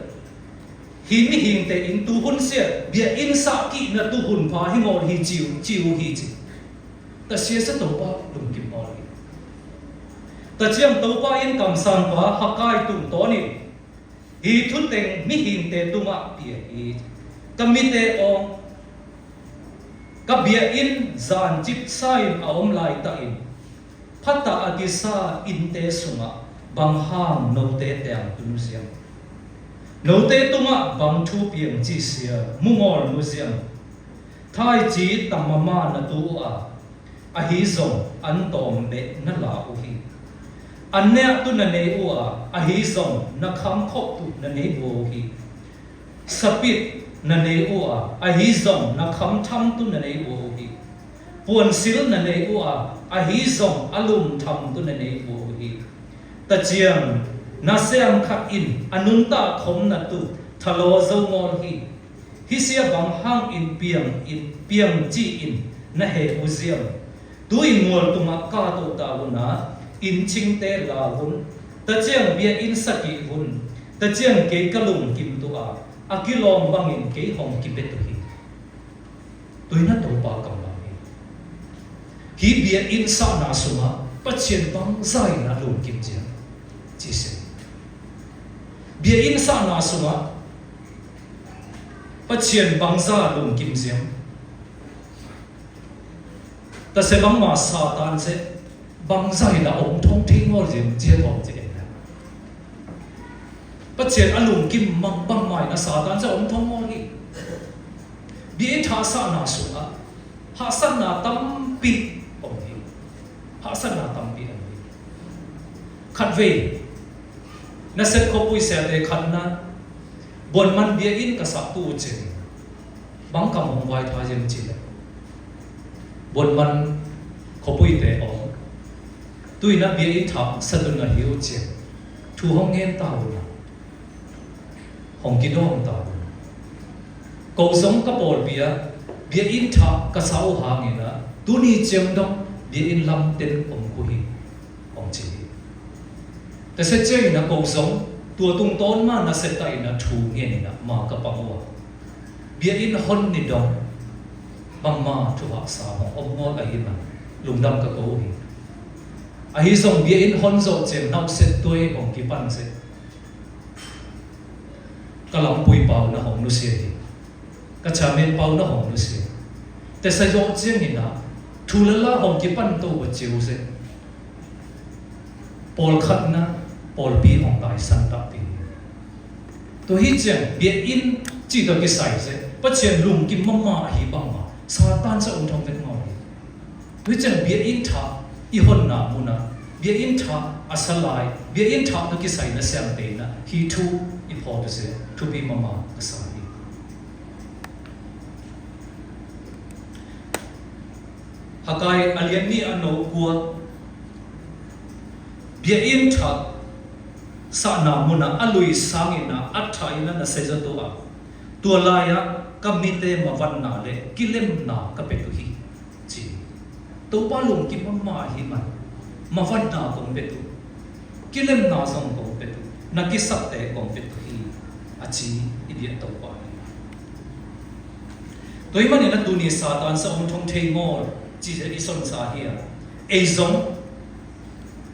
Hi mihing te in tu hŭn sia, biah in sah kih na tu hŭn pha hi ngol hi chiu, chiu hi chi. Ta sia sĕ Tôpa lŭng kim ngol hi. Ta chiang Tôpa in kamsanpa Haggai tung tawnin, Hi thu teng mihing te tung ah pia hi. Ka mite ong, ka biah in zan chip sa in a ôm lai tah in, pha tah a kisa in te sung ah bang hang note teng tun ziang. Note tung ah bang thu piang chi sia, mu ngol mu ziang. Thai chi tam mama na tu a, ahi zong an tawm beh na la u hi. An neah tu na nei u a, ahi zong na kham khôk tu na nei bua u hi. Sapit na nei u a, ahi zong na kham tham tu na nei bua u hi. Puan sil na nei u a, ahi zong a lum tham tu na nei bua u hi. Ta chiang, na sem khat in a nun ta khom na tu tha lo zo ngol hi. Hi sia bang hang in piang in, piang chi in na he u ziam. Tu in mual tung ah ka to ta u na, in ching te la un. Ta chiang biah in sa ki un. Ta chiang kei ka lung kim tu a, a ki long bang in kei hong ki pe tu hi. Tui na Tôpa kam bang hi. Hi biah in sa na sung ah, Pachien bang zah in a lung kim ziam. Chi se. Biah in sa na sung ah, Pachien bang zah lung kim ziam. Ta se bang ma Satan se, bang zah in a ôm thong thei ngol ziam, ziam ôm ziam. Pachien a lung kim mang bang ma in a Satan se ôm thong ngol hi. Biah in tha sa na sung ah, ha sa na tampi ôm hi. Ha sa na tampi ôm hi. Khat vei, na set khua pui se te khat na, bon man biah in ka sa tu u chen. Bang kam hong vai tha yem chi le. Bon man khua pui te ong. Tui na biah in tha sa tu na hiu chen. Thu hong ngen ta u na. Hong ki dong ta u na. Kô zong ka pôl biah, biah in tha ka sa u hang in a. Tu ni chiang dong, biah in lam ten ong ku hi. Ong chi hi. Ta se chiang in a kô zong, tua tung ton ma na se ta in a thu ngen in a ma ka pang u a. Biah in hon ni dong, bang ma thu hak sa hong ôm ngol ahi man, lungdam ka kô hi. Ahi zong biah in hon zo chiang nau se tuai hong ki pan se. Ka lam pui pau na hong nu se hi. Ka chairman pau na hong nu se. Te sa yo chiang in a, thu la la hong ki pan to ba chiu se. Pôl khat na, pôl pi hong tai san ta pi. Tu hi chiang, biah in chi to ki sai se. Pachien lung kim mama hi bang ma. Satan sa ôm thong vet ngol hi. Tu hi chiang biah in tha, i hon na mu na. Biah in tha, a sa lai. Biah in tha, na ki sai na siang te na. Hi thu, i pho tu se. Thu pi mama, ka sa hi. Haggai a lian ni a nô kua. Biah in tha sa na mu na a lui sang in a a tha in a na se za tu a. Tua lai a ka mite ma van na le ki lem na ka pe tu hi. Chi. Tôpa lung kim mama hi man. Ma van na kong pe tu. Ki lem na zong kong pe tu, na ki sak te kong pe tu hi, a chi i biah Tôpa hi. Tua i man in a tu ni Satan sa ôm thong thei ngol, chi i son sa hi a. Ei zong,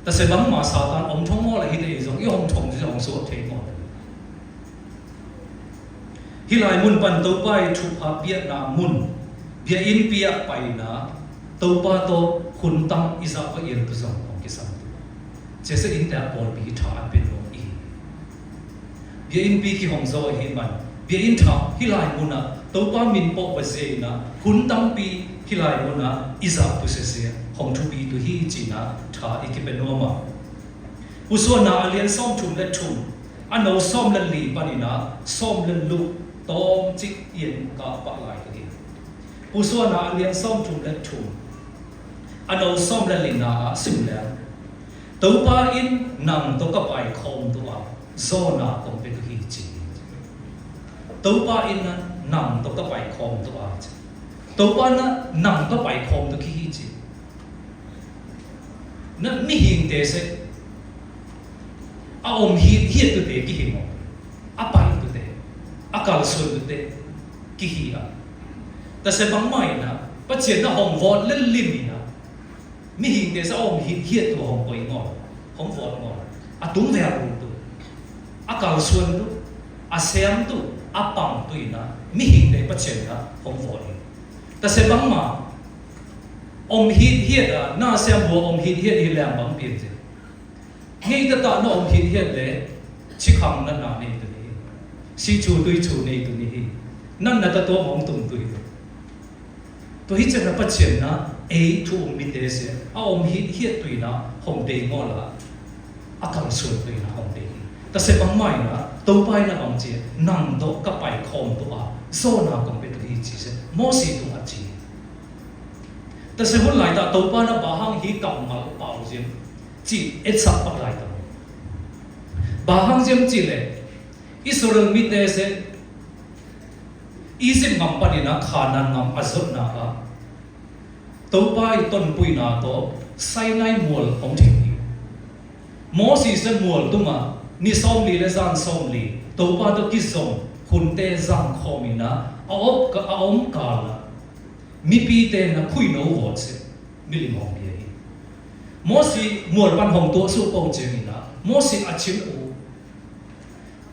ta se bang ma Satan ôm thong ngol a hi te ei zong, i ôm thong chi hong suak thei ngol. Hi lai mun pan Tôpa i thu pha biah na mun, biah in piah pai na, Tôpa to khun tang i za va iel tu zong hong ki sang tu. Cecê in tê a pôlpi hi tha a pin ro i. Bia in pi ki hong zo hi man. Bia in tha hi lai mun a. Tôpa min pô ba ze na. Hun tam pi hi lai mun a. I za pu cecê. Hong thu pi tu hi ci na. Tha i ki pin ro ma. Pu Sua Na a lian sôm thum leh thum. A nô sôm leh li pan i na. Sôm leh lu. Tôm cik ien ka pa lai tu hi. Pu Sua Na a lian sôm thum leh thum. A nô sôm leh li na a sim leh. Tôpa in nang dôk kapai khôm dôk a, Zôna kông pe dôk hi ci. Tôpa in nang dôk kapai khôm dôk a ci. Tôpa nang dôk kapai khôm dôk hi ci. Na mihing tê se. A ôm hi, hi tu tê ki hi mô. A pai tu tê. A kal sun tu tê. Ki hi a. Ta se bang mai na. Pa cien na hong vot lê lim na. Mihing tê sa ôm hit hiet tu hong poi ngol, hong vot ngol. A tung vea ung tu. A kal suan tu. A sem tu. A pang tu ina. Mihing tê pa cien na hong vot hi. Ta se bang ma. Ôm hit hiet a. Na sem bua ôm hit hiet hi leng bang pin zi. Ngei ta ta na ôm hit hiet lê. Chi khang na na nei tu ni. Si chu tui chu nei tu ni hi. Nan na ta to mong tung tui tu. Tua hi chen na pa cien na, ei thu ôm mi tê se, a ôm hit hiet tui na, hong dei ngol a, a kal suan tui na, hong dei. Ta se bang mai na, Tôpa i na bang ci, nang dôk kapai khôm dôk a, Zôna kông pe dôk hi ci se, Môsi tung a ci. Ta se hun lai ta, Tôpa na ba hang hi kam mal pau ziem, ci, et sak pak lai ta. Ba hang ziem ci lê, Israel mi tê se, Egypt ngam pan i na Khanan ngam a zot na a. Tôpa i ton pui na to Sinai mual hong thing i. Môsi se mual tung a ni sôm li leh zan sôm li. Tôpa to ki zong hun tê zang khôm i na a ôm ka a ôm kal na. Mi pi tê na khui no vot se. Mi lim hong bia i. Môsi mual pan hong to su pô ceng i na. Môsi a chin u.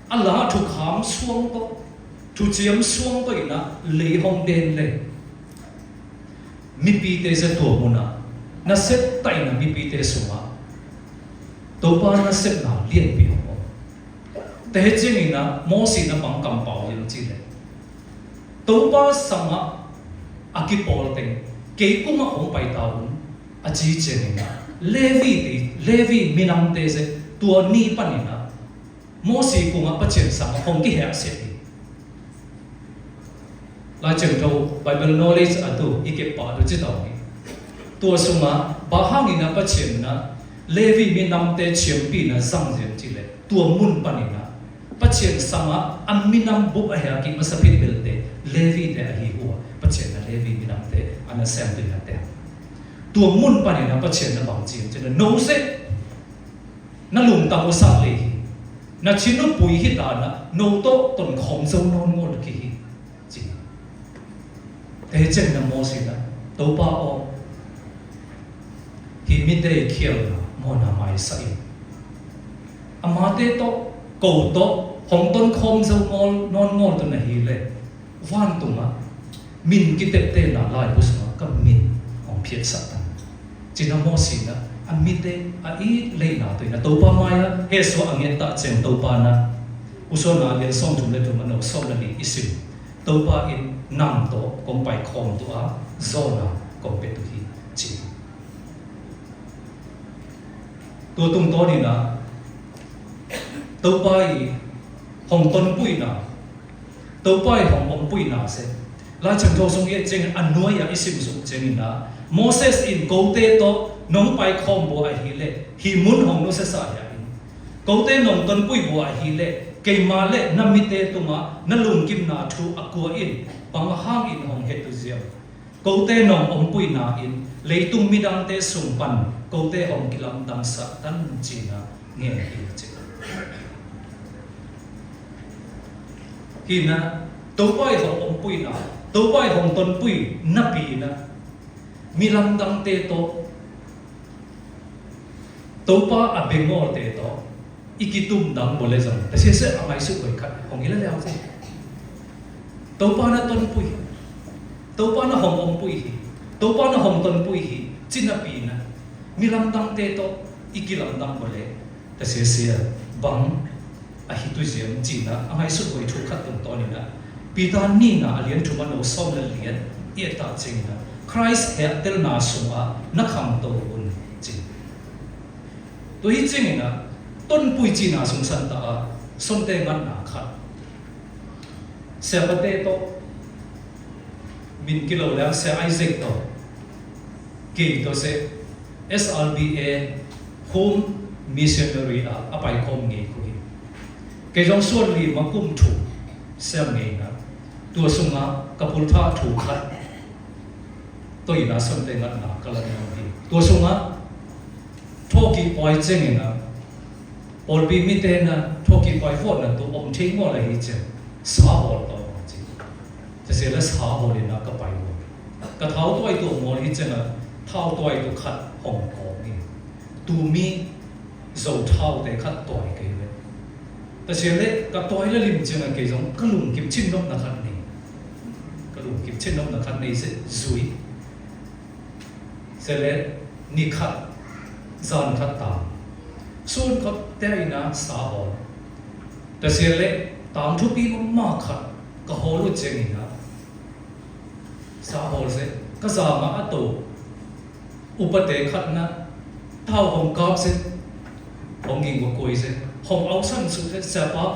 A la thu kham suang to, thu chiam suang to i na lei hong den lei. Mi pi tê se tua mu na, na set tai na mi pi tê sung a. Tôpa na set na lien pi hong. Tê he ceng i na Môsi na bang kam pau yang ci lei. Tôpa sang a a ki pol teng, kei kung a hong pai ta un, a ci ceng i na. Levi tê, Levi mi nam tê se tua ni pan i na. Môsi kung a pa cien sang a hong ki hek se i. Lai ceng thâu Bible knowledge a tu i ke pa tu ci tau ni. Tua sung a ba hang i na pa cien na Levi mi nam tê chiam pi na zang ziem ci lei. Tua mun pan i na. Pa cien sang a a mi nam buk a hek ki ma sa pit bel tê Levi tê a hi hua. Pa cien na Levi mi nam tê a na sem tu i na tê. Tua mun pan i na pa cien na bang cien ci na no se. Na lung tang u sat lei hi. Na chin u pui hi ta na, no to ton khom zong non ngol ki hi. Ci. Tê ceng na Môsi na, Tôpa o. Hi mi tê khiel na, mo na mai sa i. A ma tê to, kô to, hong ton khom zong ngol, non ngol to na hi lei. Van tung a, min ki tep tê na lai bus ma ka min hong phiet sa tan. Ci na Môsi na, a mi tê, a i lei na tui na Tôpa mai a, he sua a nget ta ceng Tôpa na. Pu Sua Na lien song thum leh thum a nô song na ni i sim. Tôpa in nang to, kông pai khom to a, Zôna, kông pe tu hi, ci. Tua tung to ni na, Tôpa i hong ton pui na, Tôpa i hong ôm pui na se. Lai ceng thâu sung i ceng a nuai a i sim sung ceng i na. Môses in kô tê to nong pai khom bua a hi leh, hi mun hong nu se sa ya in. Kô tê nong ton pui bua a hi leh, kei ma leh na mi tê tung a, na lung kim na thu a kua in, bang hang in hong he tu ziam. Kô tê nong ôm pui na in, lei tung mi dang tê sung pan, kô tê hong ki lam dang sa tan ci na. Nge hi ci. Hi na, Tôpa i hong ôm pui na, Tôpa i hong ton pui na pi na. Mi lam dang tê to. Tôpa a bengol tê to. I ki tum dang bô leh zang. Ta se se a mai su koi khat. Hong i la leng se. Tôpa na ton pui. Tôpa na hong ôm pui hi. Tôpa na hong ton pui hi. Ci na pi na. Mi lam dang tê to. Ih kilamdang bale, ta sia sia bang a hi tu ziam cina a ngai sut boi tu khat tung toni na. Pita nina a lian tu mano song la lian i ta cina. Christ he tel na sung a na khang to un cina. Tu hi cina, ton pui cina sung san ta a, song te ngat na khat. Sia Pate to, min kilo leng Sia Isaac to, kei to se, S R B A Home Missionary a, a pai kôm ngei ku hi. Kei zong suan li ma kum tu, sia ngei na. Tua sung a, ka pul tha tu khat. Tua i na song te ngat na, ka la nong hi. Tua sung a, Thokik poi ceng ina, pol bi mi te na, thokik poi vot na tu om thei ngol a hi ceng, sa hol to ma ci. Ta se la sa hol ina ka pai vot. Ka thau toi tu ngol hi ceng a, thau toi tu khat hong ko ni. Tu mi zo thau te khat toi kei le. Ta se le ka toi le lim ceng a kei zong ka lung kip cin nok na khat ni. Ka lung kip cin nok na khat ni se zui. Se le ni khat, zan khat tang. Sun khat te ina sa hol. Ta se le tang thupi ma ma khat ka hol u ceng ina. Sa hol se, ka za ma a to. Upa te khat na, tau hong kap se. Hong ging wa koi se. Hong au san su se, sa pa.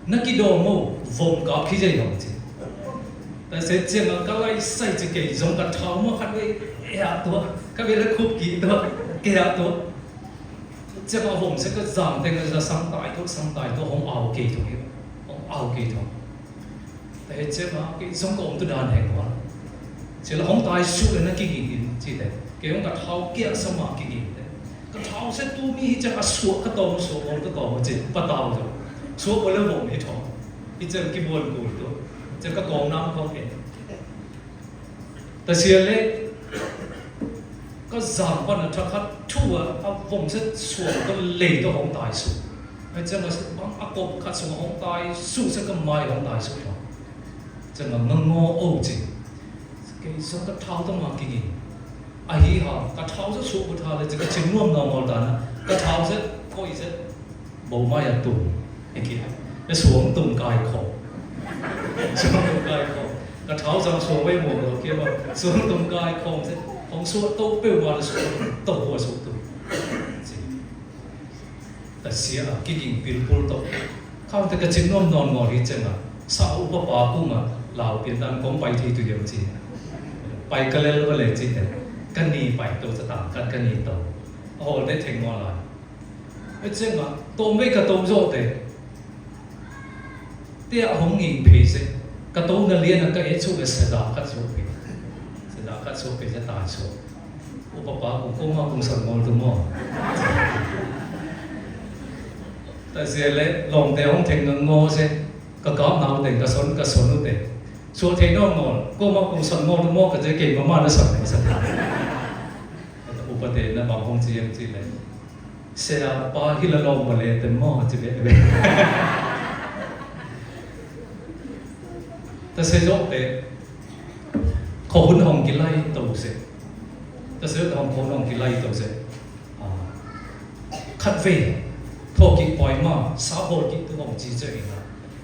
Na ki do mo, vom kap ki jai dong ci. Ta se ceng a ka lai sai ci kei zong ka thau ma khat we, e a tua, ka we la khup ki tua, kei a tua. Ceng a vom se ka zang teng a za sang tai tua, sang tai tua, hong au kei tua hi, hong au kei tua. Ta he ceng a, kei zong ka om tu dan heng wa. Ci la hong tai su le na ki ging in, ci te. Kei hong ka thau kia sa ma ki ging te. Ka thau se tu mi hi ceng a suak ka tong suak ong ka tong ci pa tau zo. Suak ong le vong hi tong. Hi ceng ki buôn kul tu. Ceng ka kong nam kong en. Ta sia le ka zang pan a tha khat tu a a vong se suak ka lei ka hong tai su. Hi ceng a bang a kong khat su hong tai su se ka mai hong tai su tong. Ceng a ngô âu cing. Kei zong ka thau tong ma ki ging. A hi ha, ka thau sa su ku tha le, ceng ka cing nuam nau ngol ta na. Ka thau sa, koi sa. Bau mai a tung. Ê ki. Ê suông tung kai kho. Suông tung kai kho. Ka thau zang suông wei muông lo kia ma. Suông tung kai kho sa. Hong suông tâu peu wa le suông tâu wa suông tung. Cing. Ta sia a, ki ging pil pul to. Khang te ka cin nuam non ngol hi ceng a. Sa u pa pa ku ma, lau pian dan kong pai thi tu yem ci. Pai ka lel wa le ci te. Ka ni pai to sa tang kat ka ni to. A hol te theng ngol lai. E ceng a, to mei ka to zo te. Te a hong nging phe se. Ka to na lian a ka e chu le sa da kat so phe. Sa da kat so phe sa ta so. U pa pa ku kong ma kung san ngol tu mo. Ta se le long te hong theng ngô ngô se. Ka kap nau te ka son ka son u te. So thei nong ngol. Kong ma kung san ngol tu mo ka je kei ma ma na san ma san. U pa te na bang hong ci yem ci le. Sia pa hi la long ma le te mo ci be be. Ta se zo te. Kho hun hong ki lai to se. Ta se hong kho hun hong ki lai to se. A, khat ve, thokik poi ma, sa hol kik tu hong ci ce ina.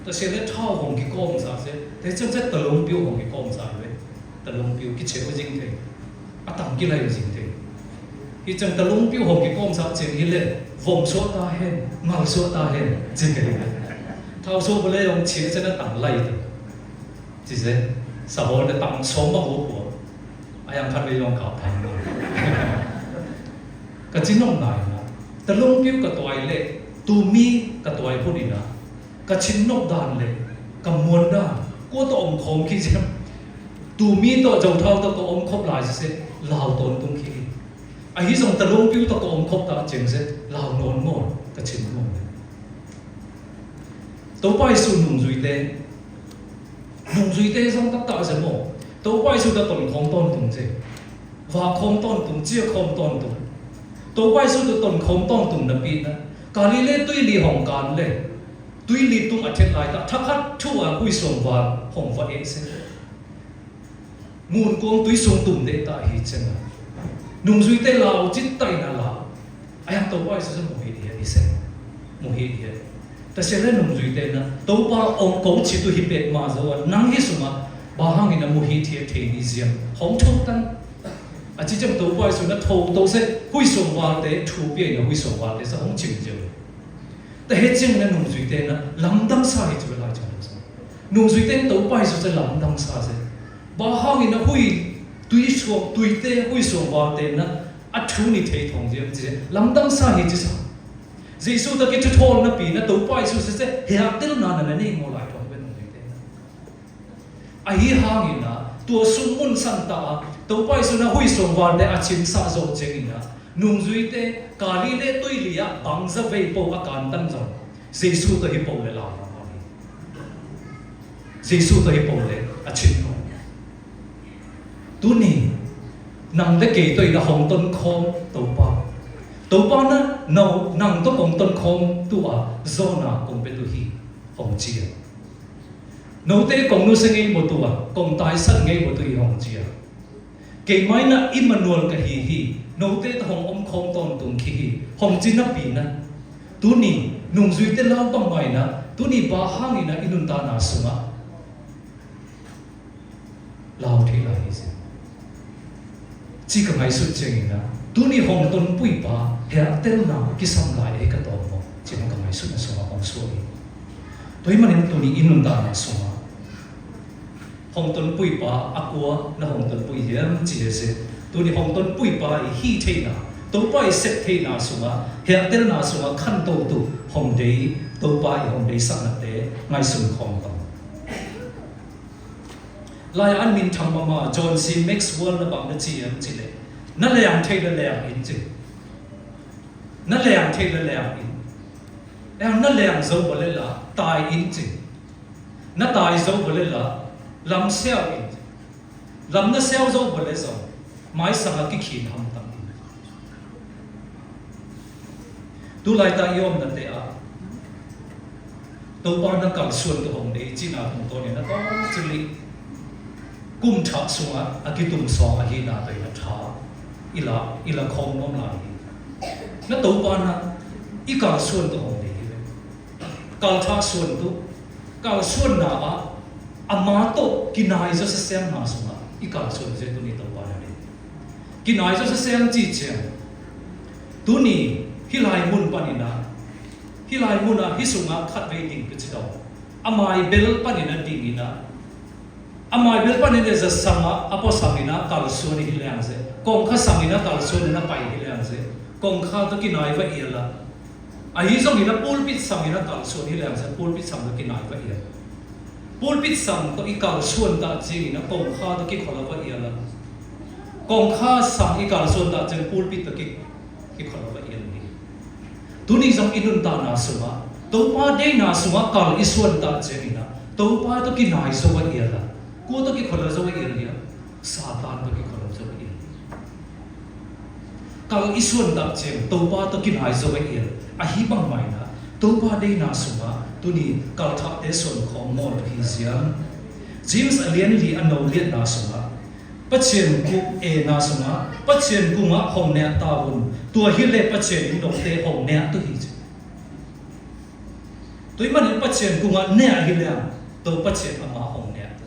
Ta se le thau hong ki kong sa se, te ceng ce ta lung piu hong ki kong sa le. Ta lung piu ki ce u jing te. A tang ki lai u jing te. Hi ceng ta lung piu hong ki kong sa ceng hi le, vom so ta hen, ngal so ta hen, jing te le. Thau so bu le hong ci ce na tang lai te. Ci se, sa hol ne tang so ma hu kua. A yang khat ve yong kap thang. Ka cin nong nai na. Ta lung piu ka tuai le, tu mi ka tuai hu ni na. Ka cin nong dan le, ka muôn dan. Kua ta ong khom ki cem. Tu mi ta zau thau ta ka ong khop lai se, lau ton tung ki. A hi zong ta lung piu ta ka ong khop ta ceng se, lau non mon, ka cin nong le. Tôba Yêsu nung zui te. Nung zui te zong tâk tâk se mô. Tôba Yêsu ta ton khong ton tung se. Wa khong ton tung, cia khong ton tung. Tôba Yêsu ta ton khong ton tung na pi na. Galilê tui li hong kan le. Tui li tung a thiêt lai ta. Tha khat thu a hui suang wa hong wa e se. Mun kuông tui sung tum de ta hi ceng a. Nung zui te lau, cit tai na lau. Ayang Tôpa Yêsu săn mù hit hiêt, hit sĕ. Mù hit hiêt. Ta sĕ lĕ nùng dzuite na, Tôpa ŏng kô chi tu hipet ma zô a, nang hit sung a, bơhang ina mù hit hiêt thei ni ziang. Hŏng thô tan. A chi chang Tôpa Yêsu na thô tô sĕ, hui sung wal te, thu pia ina hui sung wal te, săn hŏng chim ziang. Ta hê ching na nùng dzuite na, lamdang sa hê chi bê lai chang sa. Nùng dzuite Tôpa Yêsu sĕ lamdang sa sĕ. Bơhang ina hui, tui sung, tui te, hui sung wal te na, a thu ni thei thong ziang chi, lamdang sa hê chi sa. Yêsu ta ki thu thol na pi na Tôpa Yêsu sĕ sĕ, hê a tel na na na ni ngô lai thong bê nùng dzuite na. A hi hang ina, tua sung mun săn ta a, Tôpa Yêsu na hui sung wal te a chim sa zô cheng ina, nùng dzuite, Galilê tui li a, bang za vei pô a kan tan zô. Yêsu ta hi pô lĕ la, la, la. Yêsu ta hi pô lĕ, a chim pô. Tuni, nang lĕ kei tui na hŏng ton khom Tôpa. Tôpa na, nô, nang tô kông ton khom tu a, zô na kông pê tu hi, hŏng chia. Nô tê kông nu sĕ ngei bô tu a, kông tai săn ngei bô tu hi hŏng chia. Kei mai na Immanuel ka hi hi, nô tê ta hŏng ôm khom ton tung khi hi, hŏng chi na pi na. Tuni, nùng dzuite lau păng mai na, tuni bơhang ina i nun ta na sung a. Lau thei lai hi sĕ. Chi ka ngai sut cheng ina. Tuni hŏng ton pui pa, hê a tel na, ki săn lai ê ka tong mô. Chi na ka ngai sut na sung a hŏng sua i. Tui mă nin tuni i nun ta na sung a. Hŏng ton pui pa, a kua, na hŏng ton pui yem, chi hê sĕ. Tuni hŏng ton pui pa, i hi thei na. Tôpa i sĕ thei na sung a. Hê a tel na sung a, khăn tô tu. Hŏng dei, Tôpa i hŏng dei săn na tê, ngai sung khong tong. Lai ăn min thăm mă mă, John C. Maxwell na bang na chi yem chi lĕ. Na leng thei lĕ leng in chi. Na leng thei lĕ leng in. Ê, na leng zô bô lĕ la, tai in chi. Na tai zô bô lĕ la, lam seo in chi. Lam na seo zô bô lĕ zô. Mai săn a ki khin hăm tăm in. Tu lai ta yom na tê a. Tôpa na kal suan tu hŏng dei, chi na tong tong na tong chi li. Kum tha sung a, a ki tum song a hi na tê na tha. I la, i la khong mom la hi. Na Tôpa na, i kal suan tu hŏng dei hi. Kal tha suan tu, kal suan na a, ama tô, ki nai zô sasem na sung a, i kal suan zê tuni Tôpa na dei. Ki nai zô sasem chi cheng. Tuni, hi lai mun pani na, Hi lai mun a, hi sung a khat vei ding kơ chi dong. A mai bel pani na ding ina. A mai bel pani na za sang a, a pô sang ina kal suan hi leng zê. Kong kha sang ina kal suan ina pai hi leng zê. Kong kha tô ki nai va ia la. A hi zong ina pulpit sang ina kal suan hi leng zê. Pulpit sang tô ki nai va ia la. Pulpit sang tô i kal suan ta cheng ina kong kha tô ki khol va ia la. Kong kha sang i kal suan ta cheng pulpit tô ki, ki khol va ia la. Tuni zong i nun ta na sung a, Tôpa dei na sung a kal i suan ta cheng ina, Tôpa tô ki nai zô va ia la. Kô tô ki khol zô va ia la. Satan tô ki khol zô va ia la. Kal i suan ta cheng, Tôpa tô ki nai zô va ia la. A hi bang mai na, Tôpa dei na sung a, tuni kal tha tê suan khong mol hi ziang. James a lian li a nô lian na sung a. Pachien kung ê na sung a, pachien kung a hong neh ta bun. Tua hi lĕ pachien nôk tê hong neh tu hi. Tui mă nin pachien kung a neh hi lĕ, tô pachien ama hong neh tu.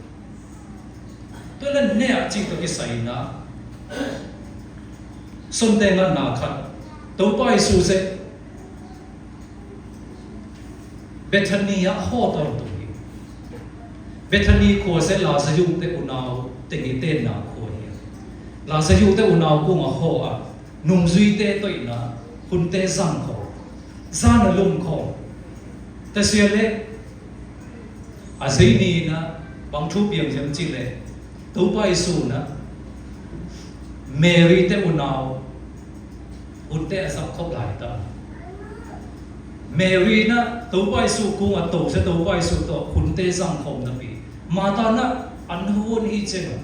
Tui lĕ neh chi tô ki sai na. Sôn tê ngăn na khat. Tôpa Yêsu sĕ Bethani a hô ton tu hi. Bethani khua sĕ Lazarus tê unau tê ngi tê na khua hi. Lazarus tê unau kung a hô a. Nung zui tê tui na. Hun tê zang khô. Zang na lum khô. Tê sia lĕ. A zai ni na, bang thu piang yam chi lĕ, Tôpa Yêsu na, Mary tê unau, un tê a zak khop lai ta. Mary na, Tôpa Yêsu kung a tô, sĕ Tôpa Yêsu tô, un tê zang khop na pi. Martha na, an huan hi cheng.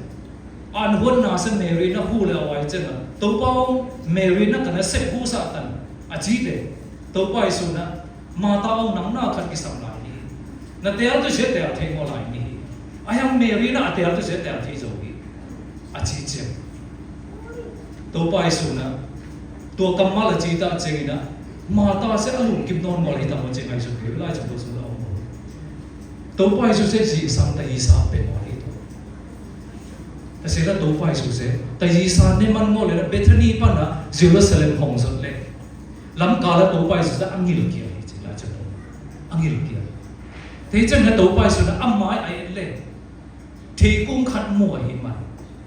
An huan na sĕ Mary na hu lĕ a wai cheng. Tôpa ong, Mary na ka na sĕ hu sa tan. A chi tê, Tôpa Yêsu na, Martha ong nang na khat ki sam lai ni. Na tel tu sĕ tel thei mô lai ni. A yang Mary na a tel tu sĕ tel thei zô hi. A chi cheng. Tôpa Yêsu na. Tua kăm ma la zi ta ceng ina, ma ta se a lŭng kim non mol hi ta mol ceng ai su ke lai ceng to su la ong. Tôpa Yêsu se zi sang ta yi sa pe mol hi to. Ta se la Tôpa Yêsu se ta yi sa ne man mol le la Bethany pana Jerusalem hong zot le. Lam ka la Tôpa Yêsu ta a ngil kia hi ci la ceng to. A ngil kia. Te ceng na Tôpa Yêsu na a mai ai le. Thei kung khăt mô a hih man,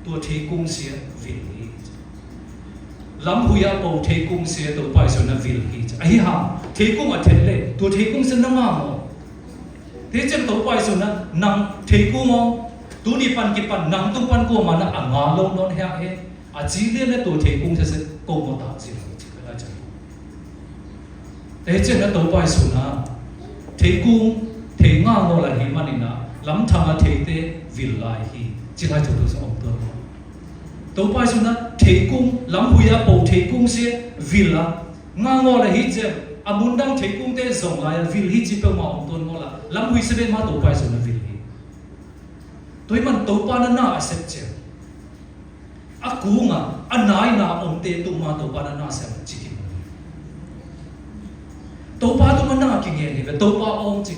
tua thei kung sia vil hi. Lam huya pô thei kung sia Tôpa Yêsu na vil hi. A hih hang, thei kung a then le, tua thei kung sia na ngă mô. Te ceng Tôpa Yêsu na, nang thei kung ong, tu ni pan ki pan, nang tu pan kua ma na a ngă lô non hia he. A zi lia na tô thei kung se se kô mô ta zi lo zi ka la ceng. Te ceng na Tôpa Yêsu na thei kung thei ngă ngô la hi ma ni na lam thang a thei te vil lai hi. Ci lai ceng tô sa ong tô. Tôpa Yêsu na thei kung lam huya pô thei kung se vil la ngă ngô la hi ceng a mun dang thei kung te zong lai a vil hi ci pô ma ong tô ngô la lam hui se be ma Tôpa Yêsu na vil hi. Tô i man Tôpa na na a sep ceng. A kung a, a nai na ong te tŭ ma Tôpa na na sem ci ki. Tôpa tŭ ma na ki ngen hi, Tôpa ong ci.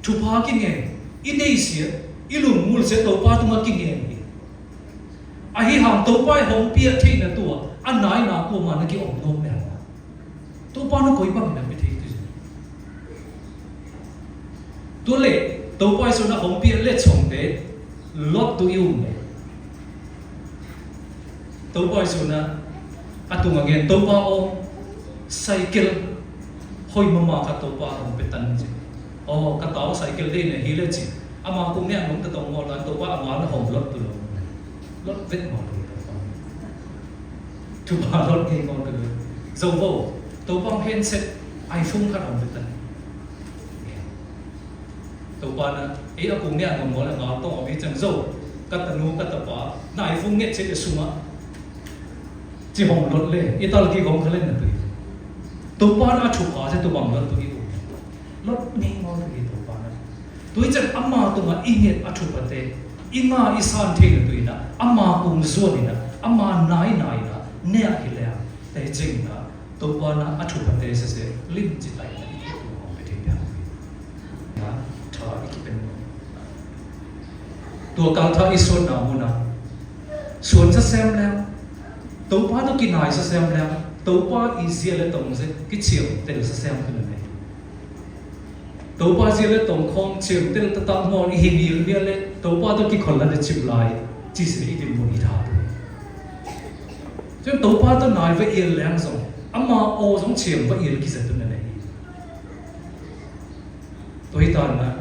Thupha ki ngen, i dei sia, i lŭng mul sia Tôpa tŭ ma ki ngen hi. A hih hang Tôpa i hong pia thei na tua, a nai na kua ma na ki ong nôm mel. Tôpa na koi bang na pi thei tu. Tu le, Tôpa Yêsu na hong pia le chong te, Lot tu i um le. Tôpa Yêsu na, a tu ngă ngen Tôpa ong, cycle, hoi mama ka Tôpa hong pe tan ci. Ơ, ka tao cycle dei ne hi le ci. Ama kung ne anong ta tong ngol an Tôpa ama na hong Lot tu lo. Lot vet ngol tu Tôpa. Thupha Lot ngei ngol tu lo. Zô vô, Tôpa hên set iPhone khăt hong vet tan. Tôpa na, ê a kung ne anong ngol an ngol tong ong i cang zô. Ka ta nu, ka ta pa, na iPhone ngei set e suma. Ci hong Lot le, i tal ki hong khalen na tu. Tôpa na thupha se Tôpa Lot tu i u. Lot ngei ngol tu i Tôpa na. Tuichan ama tuma i ngei a thupha te, i ngă i san thei na tuina, ama kung zuan ina, ama nai nai na, nea hi lea, te jing na, Tôpa na a thupha te sese, lim ci tai na i kung hong pe thei pia. Na, tha i ki pen. Tua kal tha i suan na muna. Suan sa sem lea, Tôpa tu ki nai sa sem lea, Tôpa i zia le tong se, ki chiam te le sa sem tu le ne. Tôpa zia le tong khong chiam tel ta ta mon i hin il mia le Tôpa to ki khol la de chim lai. Chi si i din mun i tha. Chun Tôpa to nai ve il leng zong. Ama o zong chiam ve il ki sa tu na ne. To hi ta na.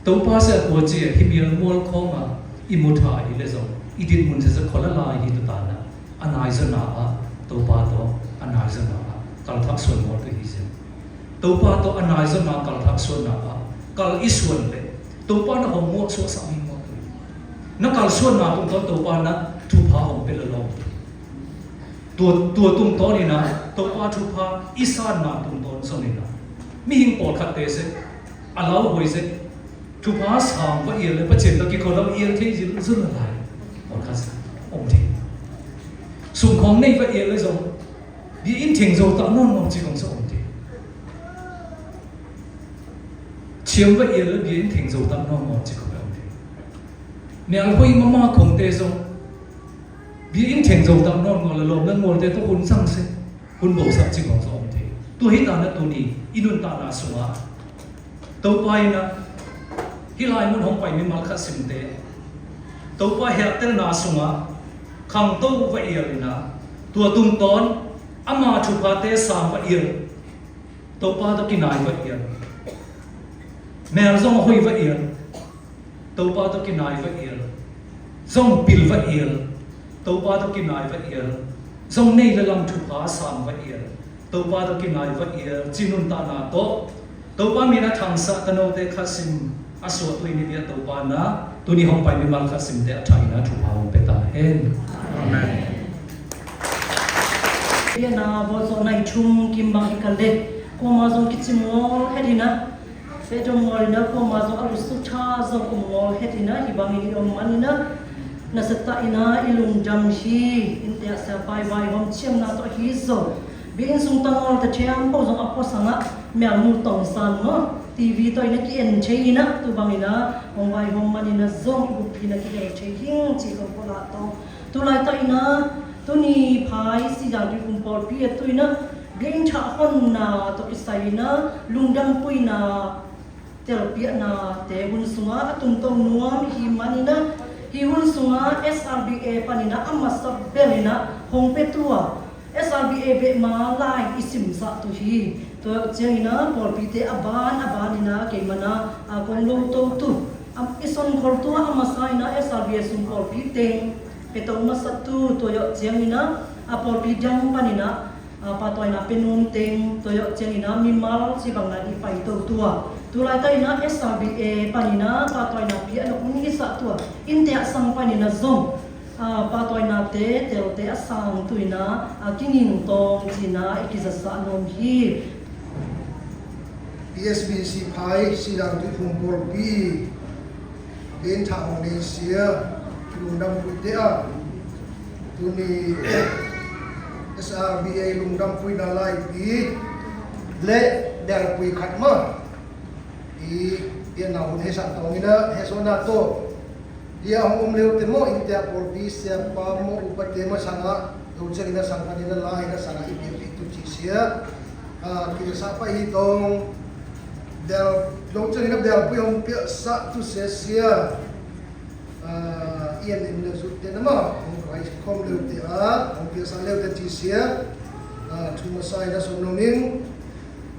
Tôpa se a kua chi hi mia mual khong a i mu tha i le zong. I din mun se sa khol la lai hi tu ta na. A nai zona a, Tôpa to, a nai zona a, kal thak suan mol tu hi zia. Tôpa to a nai zona kal thak suan na a, kal i suan le, Tôpa na hong mol suan sa mi mol tu. Na kal suan na tung to Tôpa na thupha hong pe la long. Tua, tua tung to ni na, Tôpa thupha i san na tung to zong ni na. Mi hing pol khat te se, a lau hoi se, Thupha sàng va ial le, pachien ta ki kho lau ial thei zil zul la lai. Ôn khas ôm thei. Sum khong nei va ial le zong. Bia in theng zô ta non non chi khong sa ôm thei. Chiam va ial le bia in theng zô ta non non chi khong ôm thei. Mel hui mama khong te zong. Bia in theng zô ta non non le lom le ngol te to hun sang se. Hun bo sa chi khong sa ôm thei. Tua hi ta na tu ni, i nun ta na suma. Tôpa i na, hi lai mun hong pai mi mal kha sim te. Tôpa hia tel na sunga, khang tô va ial i na, tua tung ton, ama thupha te sàng va ial. Tôpa to ki nai va ial. Mel zong hoi va ial. Tôpa to ki nai va ial. Zong pil va ial. Tôpa to ki nai va ial. Zong nei la lam thupha sàng va ial. Tôpa to ki nai va ial, chi nun ta na to. Tôpa mi na thang sa ta no te kha sim a sua tui ni bia Tôpa na, tu ni hong pai mi mal kha sim te a thai na thupha hong pe ta hen. Amen. Bia na vo zo nai chung kim bang i kal de. Kua ma zong ki chi mol het hi na. Fe dong mol hi na, kua ma zong a lu su cha zong kua mol het hi na, hi bang i ni ong man hi na. Naset ta ina i lungdam hi, in tia sa pai bai hom chiam na to hi zo. Bin sung tangol ta chiam po zong apo sanga mia mu tong san mo. T V to ina ki en chei ina, tu bang ina, hong bai hom man ina zong i bupi na ki en chei hing chi kong po la to. Tu lai ta ina, tu ni pai si yang tu kum pol pi tu ina, bin cha hon na to ki sai ina, lungdam pui na, tel piak na te hun sunga a tum tong nuam hi man ina, hi hun sunga S R B A pan ina a masa bel ina hong pe tua. S R B A bek ma lai i sim sa tu hi. Tua ciang ina pol pi te a ban a ban ina kei mana a kong lo to tu. Am i son kol tua a masa ina S R B A sung pol pi teng pe to masa tu tua ciang ina a pol pi dang pan ina a, pa tuai na pe num teng, tua yôk ciang ina, mi mal, si bang na i pai tau tua. Tu lai ta ina, S R B A, pan ina, pa tuai na pia na kung i sa tua. In tia sang pan ina zong, a, pa tuai na te, tel te a sang tu ina, a, ki nging tong, ci na, i ki za sa nom hi. P S B C pai, si dang tu phung pol pi. Bin tha hong ni sia, lungdam pui te a. Tu ni S R B A lungdam pui na lai pi. Le, dal pui khat ma. I, i na hun he sa tong ina, he so na to. Ia hong um leu te mo, in tia pol pi sia pa mo, upa te mo sanga. Dau ciang ina sang pan ina lai ina sang i biak i tu ci sia. A, ki sa pa i tong. Dau ciang ina dal pui hong piak sa tu sia sia. A, i en ina zut te na ma, hong kai kong leu te a, hong piak sa leu te ci sia. A, tu ma sa ina so no ming.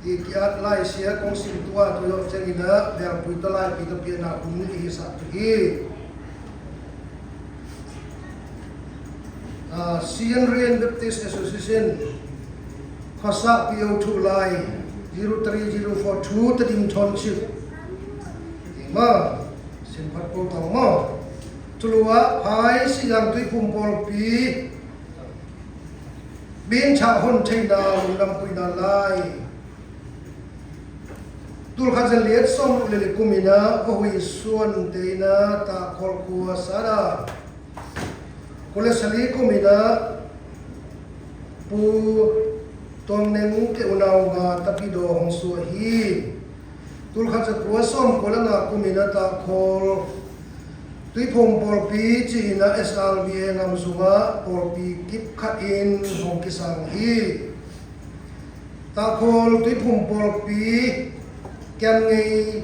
I ki at lai sia kong sim tua tu dau ciang ina dal pui ta lai pi ta piak na kung i sa tu hi. A, Siem Reap Baptist Association, Kosah P O two lai, zero three zero four two, Tedim Township. Ima, Siem Reap Baptist Township. Tuluak, pai si yang tui pum pol pi. Bin cha hon chei na, lungdam pui na lai. Tul khat za liat sôm lili kum ina, Vahui Suan te ina, ta khol kua sa da. Kua le sali kum ina, Pu Tong Neng ke unau ma ta pi do hong sua hi. Tul khat za kua sôm kua le nga kum ina ta khol. Tui phung pol pi ci ina S R B A ngam sunga pol pi kip khat in hong ki sang hi. Ta khol tui phung pol pi kiam ngei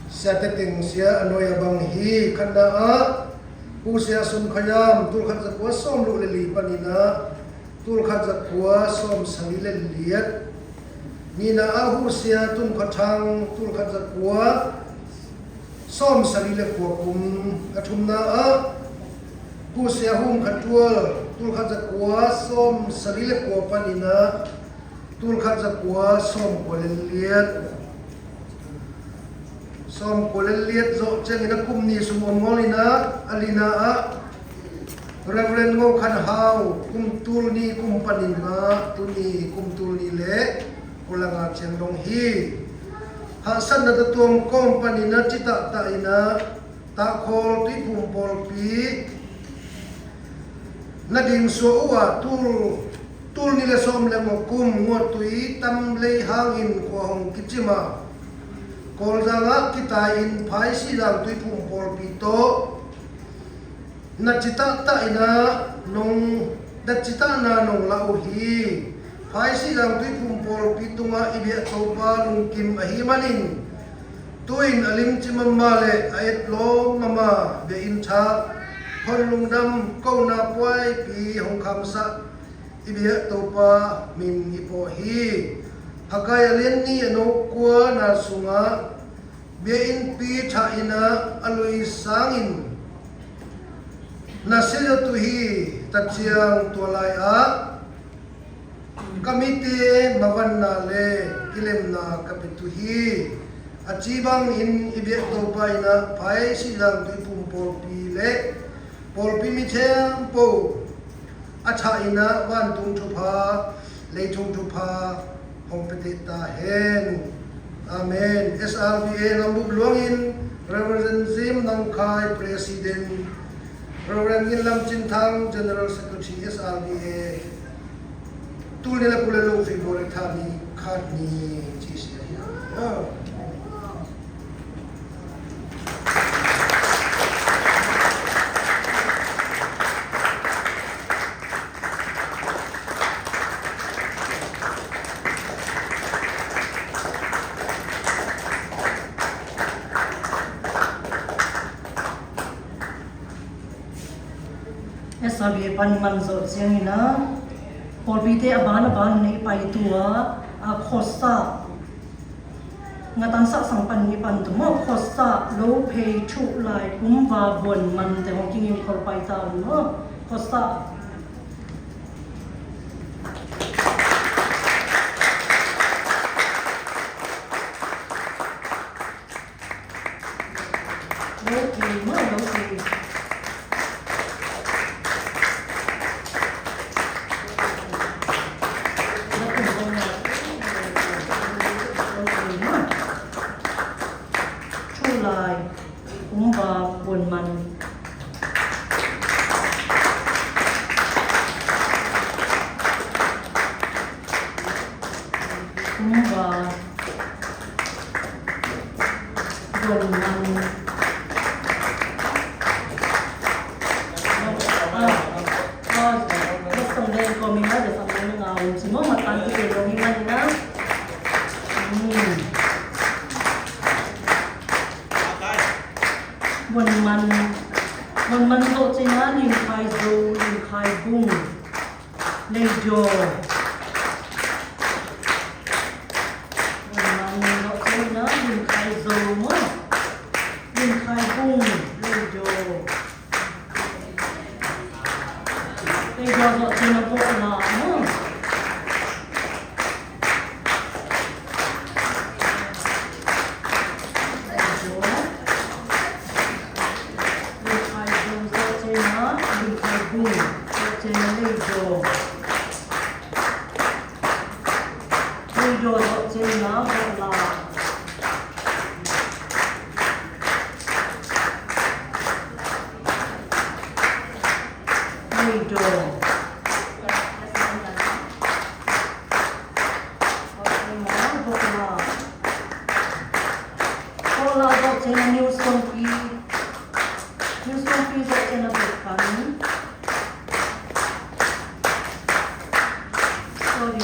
sia te ting sia a noi a bang hi khan na a. Pu sia Sun Kha Yam tul khat za kua sôm lili pan ina tul khat za kua sôm sali le liat. Nina a Hu sia Tun Kha Thang tul khat za kua sôm sali le kua kum. A thum na a Hu sia Hum Kha Tual tul khat za kua sôm sali le kua pan ina tul khat za kua sôm kua le liat. Sôm kua le liat zo ciang ina kum ni sum om ngol ina a li na a Reverend Ngo Khan Hau kum tul ni kum pan ina tu ni kum tul ni le kua le nga ciang dong hi. Ha san na ta tuang kôm pan ina ci ta ta ina ta khol tui phung pol pi. Na ding sua ua tul, tul ni le sôm le ngo kum ngua tui tam lei hang in kua hong ki cim a. Kol zang a ki tai in phai si zang tui phung pol pi to. Na ci ta ta ina nong, na ci ta na nong lau hi. Phai si zang tui phung pol pi tunga i biak to pa lung kim a hi man in. Tuin a lim ci mama le a et lom mama be in tha. Hon lungdam kona puai pi hong kham sa i biak to pa min i po hi. Hagai a lien ni a no kua na sunga be in pi tha ina a lui sang in. Na se zo tu hi ta ciang tua lai a. Ka mite mavanna le kilemna ka pe tu hi. A ci bang in i biak to pa ina phai si zang tui phung pol pi le pol pi mi theng po a tha ina van tung thupha lei tung thupha hong pe te ta hen. Amen. S R B A ngam bup luang in Reverend Zim Nang Khai President. Reverend Nginlam Chinthang, General Secretary, S R B A. Tui ni la pule lo fi bore thani khat ni chisi. Esa bie pan man zo siang ina. Polpi te aban aban ni pai tua a khosa. Ngă tăn săk săng păn ni păn tơmŏ khosa lô phê chu lai pŭm wa buôn măn te hŏng kinh nghiệm khol pai tao mơ̆ khosa. Lô phê mơ̆ lô phê. Chu lai pŭm wa buôn măn. Pŭm wa buôn măn. Buôn măn, buôn măn dŏ chê na, ling khai dô, ling khai bung. Lê dô. Buôn măn dŏ chê na, ling khai dô mơ̆. Ling khai bung, lê dô. Lê dô dŏ chê na bŏ la mơ̆. Ui, dô. Bokla. Bokla dŏ chê na New Songpi. New Songpi dŏ chê na Bukkan. Sorry,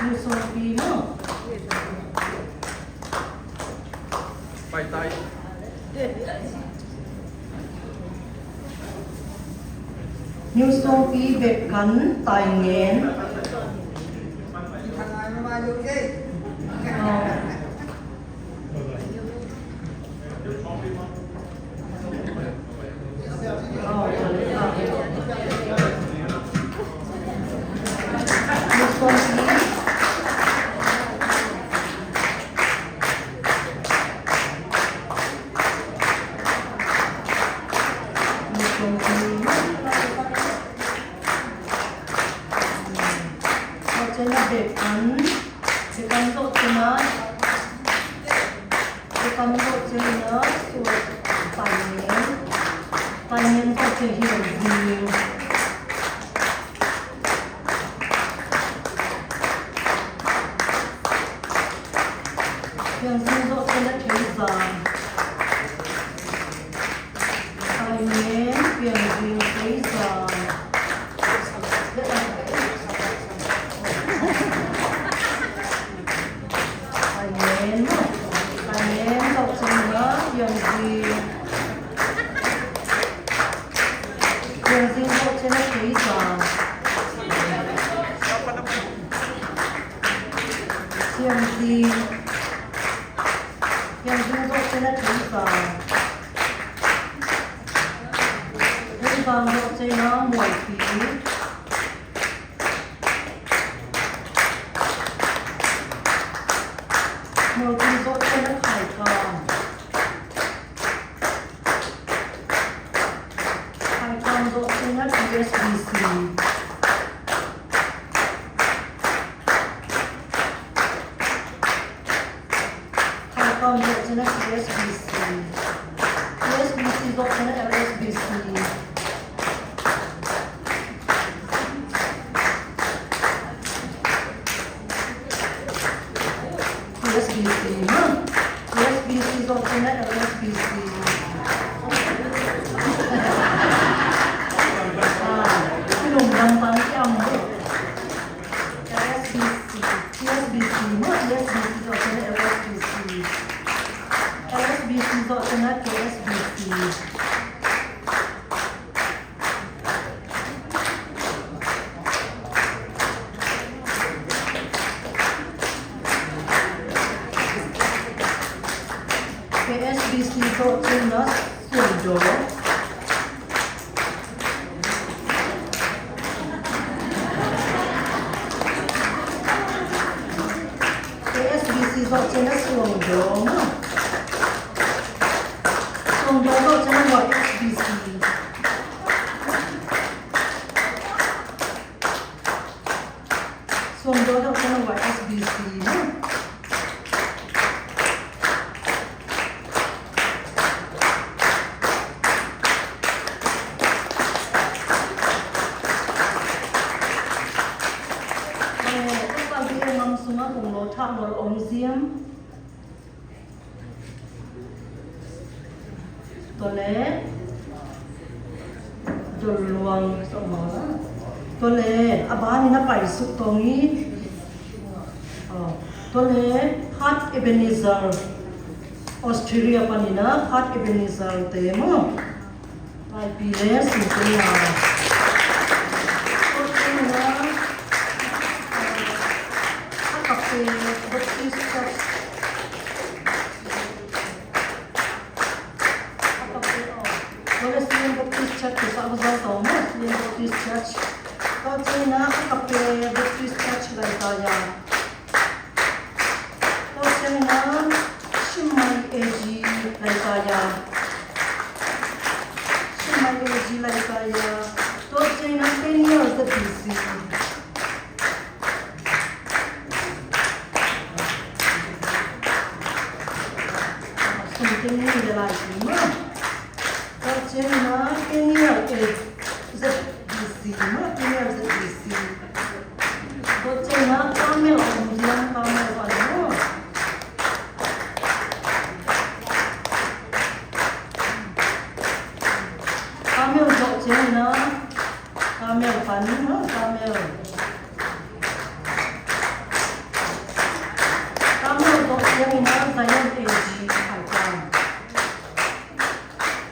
New Songpi mơ̆. Pai tai. New Songpi, Bukkan, Taingen. Bukkan dŏ chê na, Bukkan dŏ chê na, Taingen, Taingen dŏ chê Hiêng Ding. Hiêng Ding dŏ chê na Khei Zang. Taingen, Hiêng Ding, Khei Zang. Taingen, Taingen dŏ chê na Hiêng Ding. Hiêng Ding dŏ chê na Khei Zang. Hiêng Ding. Hiêng Ding dŏ chê na Khei Zang. Khei Zang dŏ chê na Muay Phi. Muay Phi dŏ chê na Khai Kang. Khai Kang dŏ chê na T S B C. L S B C. Ah, kơnung dăm tăn kiăm. L S B C. T S B C mơ̆, T S B C dŏ tơnă L S B C. L S B C dŏ tơnă T S B C. K S B C dŏ tơnă Suông Dô. K S B C dŏ tơnă Suông Dô. Suông Dô dŏ tơnă Y S B C. Suông Dô dŏ tơnă Y S B C. Ơ, ơ, ƀă gih ngăn sung a kông lô thă mol ôm siêm. Tơlơi, tơlơi luang sô mol a. Tơlơi, a ƀă ni na pay suk tong i. Ơ, tơlơi, Park Ebenezer. Australia pă ni na, Park Ebenezer te mơ̆. Pay pile sung tong a. Tơlơi na, ơ, Akapé Baptist Church. Tơlơi Siên Baptist Church, sa bơzal tong mơ̆, Siên Baptist Church. Tơlơi na Akapé Baptist Church lai taya. Tơlơi na Shimai A G lai taya. Shimai A G lai taya. Tơlơi na Peniel Z B C. Sung tong i de lai sung mơ̆. Tơlơi na Peniel Z B C mơ̆, Peniel Z B C. Tơlơi na Kamel, ôm siêm Kamel pă mơ̆. Kamel dŏ tơlơi na Kamel pă ni, ha, Kamel. Kamel dŏ tơlơi na Zion A G Khải Toàn.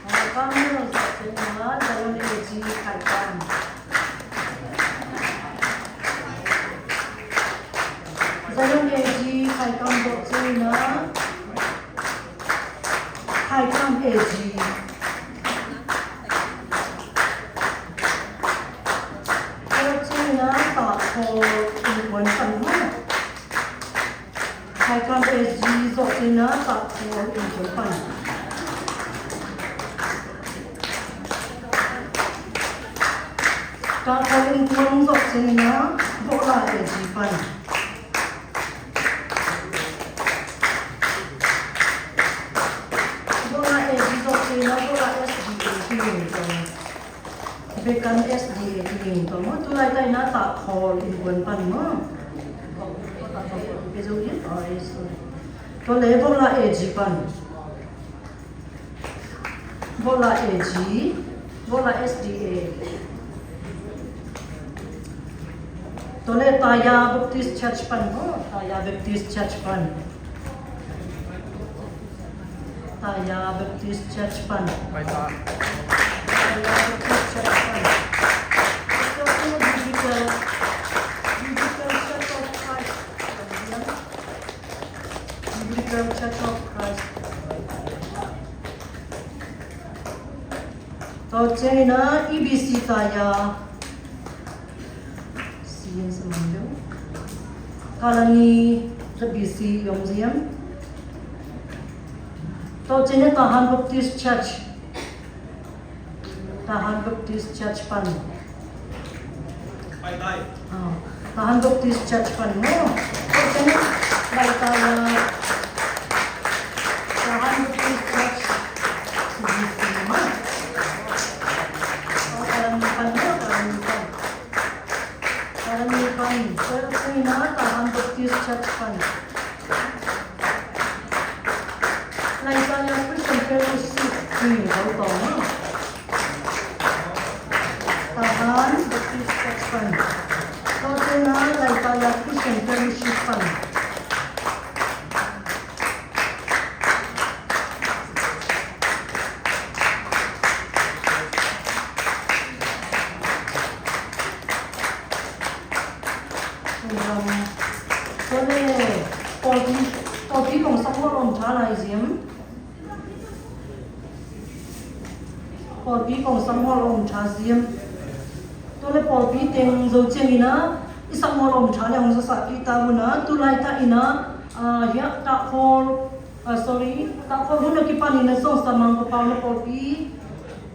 Ha, Kamel dŏ tơlơi na Zion A G Khải Toàn. Zion A G Khải Toàn dŏ tơlơi na Khải Toàn A G. Tơlơi na Tả Khol Yên Quán păn mơ̆. Khải Toàn A G dŏ tơlơi na Tả Khol Yên Quán păn. Tả Khol Yên Quán dŏ tơlơi na Bok La A G păn. Bok La A G dŏ tơlơi na Bok La S D A tơlơi na. Bê Kan S D A tơlơi na. Mơ̆ tơlơi tơi na Tả Khol Yên Quán păn mơ̆. Bê dô yết, ơ, ê, sorry. Tơlơi Bok La A G păn. Bok La A G, Bok La S D A. Tơlơi Taya Baptist Church păn, ơ, Taya Baptist Church păn. Taya Baptist Church păn. Taya Baptist Church păn. Tơlơi Biblical, Biblical Church of Christ. Biblical Church of Christ. Tơlơi na E B C Taya. Siên sa măng dong. Kalani Z B C yom ziêm. Tơlơi na Tahan Baptist Church. Tahan Baptist Church păn. Ơ, Tahan Baptist Church păn mơ̆. Tơlơi na, lai taya, ơ, Tahan Baptist Church. Sigi sigi mơ̆. Ơ, Kalani păn mơ̆, Kalani păn. Kalani păn. Tơlơi na Tahan Baptist Church păn. Laitaia Christian Fellowship, hmm, Bangkok, no? Tahan Baptist Church Fund. Tokena Laitaia Christian Fellowship Fund. Tôle, pôlpi, pôlpi kông samhôl ôm tha lai jiem. Pôlpi kông samhôl ôm tha jiem. Tôle pôlpi teng yo jeng ina, i samhôl ôm tha le hŏng yo sa ki ta bu na, tu lai ta ina, a, ya ta pôl, a, sorry, ta pôl bu na ki pan ina jong sa mang kôpao na pôlpi.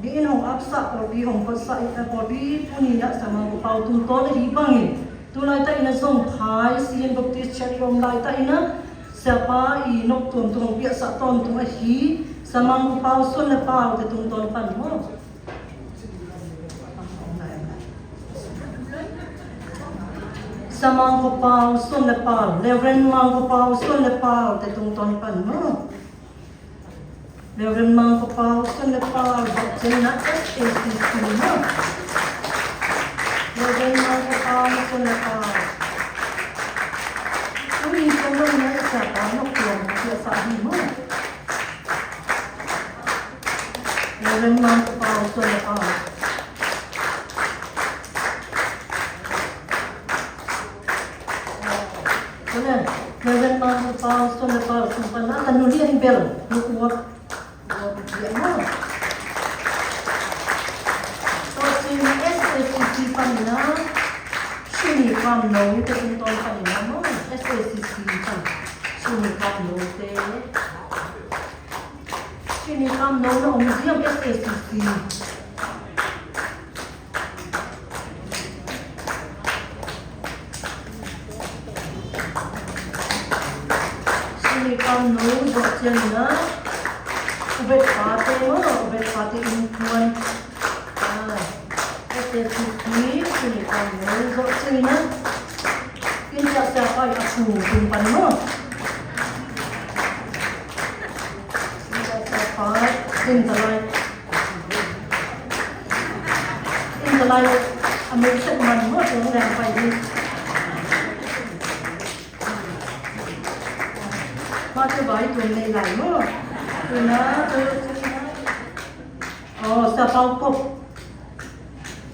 Bi in hŏng ap sa pôlpi hŏng pôl sa i ta pôlpi, tu ni ya sa mang kôpao tung tôl hi bang in. Tu lai ta ina jong phai, Siên Baptist Church Rome lai ta ina, Siapa i Nok Tuam tung hŏng piă sa ton tung ahi, sa mang kôpao Suôn Lê Pau te tung ton pan mô. Sa mang kôpao Suôn Lê Pau, Reverend mang kôpao Suôn Lê Pau te tung ton pan mô. Reverend mang kôpao Suôn Lê Pau, dŏ jeng na S A C C mô. Reverend mang kôpao Suôn Lê Pau. Ui, Suôn Lê na isa pa Nok Tuam, isa sa hi mô. Reverend mang kôpao Suôn Lê Pau. Tôle, Reverend mang kôpao Suôn Lê Pau, sung pan na, ta nu lien bel, nu uap, uap, uap, uap. Tôle, S A C C pan na, Sini Kam Nô, te tung ton pan na, mô, S A C C pan. Sini Kam Nô, te. Sini Kam Nô, na, ôm, jia, S A C C. Sini Kam Nô, dŏ jeng na. Ubet Pate, mô, Ubet Pate in kuan. A, S A C C, Sini Kam Nô, dŏ jeng na. In sa sa pai aku, tung pan mô. In sa sa pai, in sa lai. Inh tơlơi, a, mê sĕt măn mơ̆ tơlơi pai đi. Mă tơlơi pai tơlơi nây lai mơ̆. Tơlơi na, tơlơi, tơlơi na. Ơ, sa pao kôk.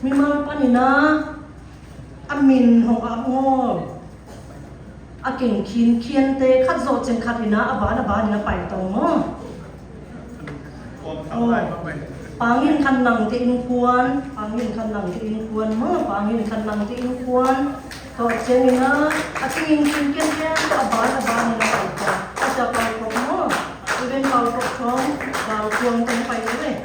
Mi mă pan ih na, a min hŏng a ngol. A keng khin khiên te khăt dŏ cheng khăt ih na, a ban a ban ih na pai tong mơ̆. Ơ. Pangin khăn năng te in kuan, pangin khăn năng te in kuan mơ̆, pangin khăn năng te in kuan. Dŏ cheng ih na, a keng khin khiên te a ban a ban ih na pai tong. A sa pao kôk mơ̆. Ih ven pao kôk tong, pao kuang tong pai tong.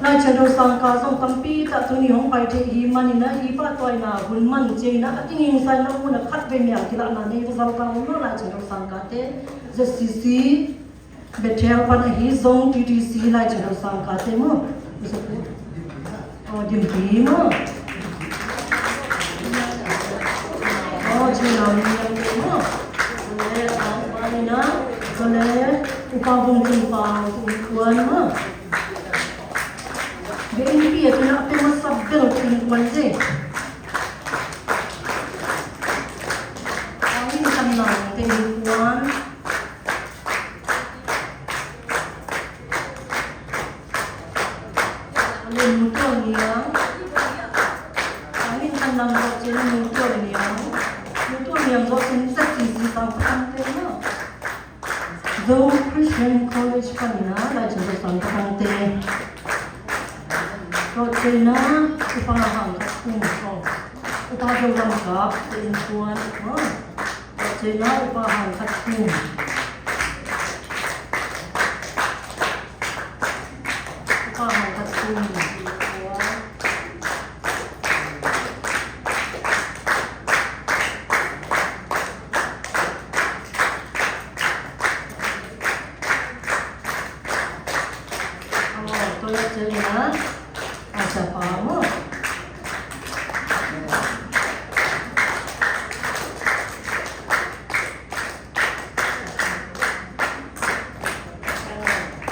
Lai Channel Sangkah zong tăm pi ta tuni hong pai te hi mani na, hi pa toi na hun man che na, a ti nging sai na mun a khat ve mia ki la na nei va zau ta hong na Lai Channel Sangkah te, Z C C, Bethel pan a hi zong T T C Lai Channel Sangkah te mo. Ơ, dim pi mơ̆. Ơ, chư nau ni yang ni mơ̆. Zale, ơ, ba ni na. Zale, u pa bung chư pa, u kuan mơ̆. Be in pi a tu na pe ma sab bel u kuan ze. Ang in kan nau te u kuan. Alen mutual niang. Angin kanang dŏ chen mutual niang. Mutual niang dŏ chen sa si si tang tang te na. Zo Christian College pan na, lai chen dŏ tang tang te. Dŏ chen na, upa hang kung ko. Upa dŏ lam kap, te in kuan, ha. Dŏ chen na, upa hang kap kung. Upa hang khat kum.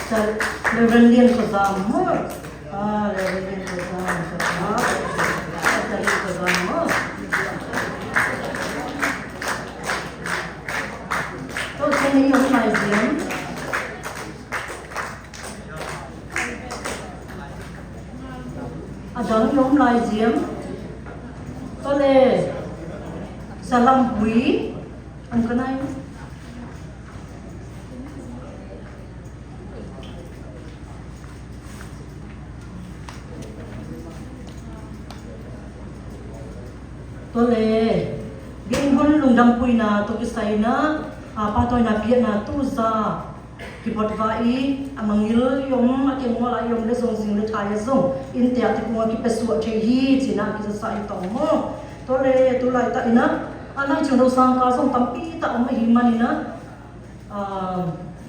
Reverend Lien Kho Zam mơ̆. A, Reverend Lien Kho Zam, Kho Zam. Pastor Lien Kho Zam mơ̆. Tô̆ cheng ni yom lai ziam. A dang yom lai ziam. Tô̆ lĕ. Sa Lam Pui. Ăm kơnai. Tô̆ lĕ, geh in hŭn Lungdam Pui na, tô̆ kih sai na, a, pa tui na pia̱ na, tu za, kih bot wa i, a mangil yom, a keng mol a yom lĕ zong zing lĕ thai a zong, in tia ti kung a kih pe suat thei hi, ci na, kih sa sa i tong mo. Tô̆ lĕ, tu lai ta i na, a nai chung do sang ka zong tam pi ta om a hi man i na, A,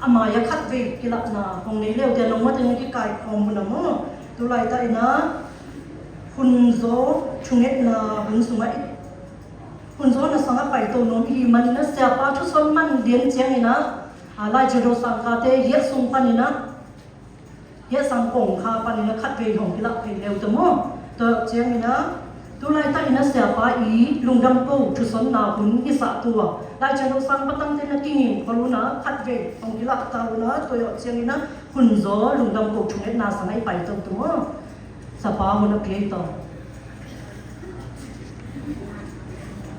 ama ya khăt vei kih lah na, hŏng nây leo tia nong ma teng kih kai khong bu na mơ̆. Tu lai ta i na, hun zo, chunget na, hun sung a i. Hun zo na sang a pai tô nong i man i na, sia pa chu son man dien chiang i na. A, lai chu do sang ka te, yet sung pan i na. Yet sang kong kha pan i na khăt vei hŏng kih lah vei leo tơ mơ̆. Tơ chiang i na, tu lai ta i na sia pa i, Lungdam Pô, chu son na hun i sa tua. Lai chiang lŏ sang pa tang te na kih nging, kho lu na khăt vei hŏng kih lah ta lu na, tơ yŏ chiang i na, hun zo, Lungdam Pô, chu nget na sang i pai tơ tơ mơ̆. Sia pa hun a kih tơ.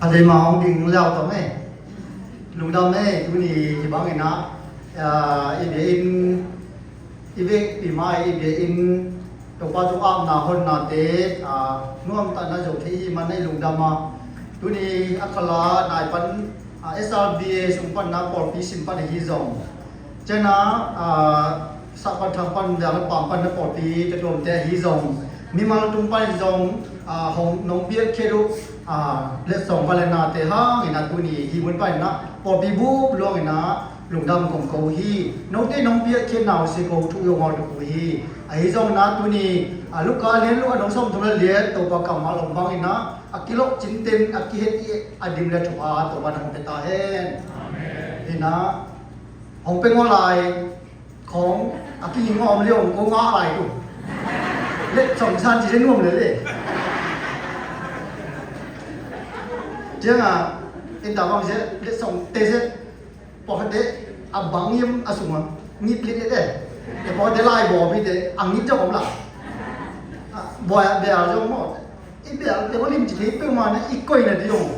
A lei ma hŏng ding leo tơ mơ̆. Lungdam mơ̆, tu ni i bang i na, a, i be in, I bek pi mai i bia in, tô̆ pa tô̆ ap na hon na te, a, nuam ta na jô̆ thei i man na i lungdam a. Tuni a khala nai pan, a, S R B A sung pan na pôlpi sim pan hi jong. Chena, a, sa pan thang pan ja na pam pan na pôlpi te tuam te hi jong. Mimal tung pan jong, a, hong nong bia khe du, a, lĕ song pan na te hang i na tuni hi mun pan na pôlpi bu luang i na, Lungdam kông kô hi, nông tê nông piă khê nau si kô thu yông hô tu hi. A hi zong na tuni, a, Luka liet lu a nông sôm tum la liet, tô pa kam ma lông bang i na, a ki lôk chin ten, a ki het i a dim le thu a, tô pa nông pe ta hen. Hi na, hông pe ngô lai, khong, a ki ngô om liông, kô ngô lai tu. Lê sông san chi lê nuôm lê lê. Jeng a, in ta bang se, lê sông tê se, Pô hơdê, a bang yêm a sung a, ngit lit ê. Ê pô hơdê lai bô bi dê, a ngit jŏk ôm la. A, bô a bê a jŏk mô. I bê a dê bô lim chi thê pê ma na i kôi na dê yŏng.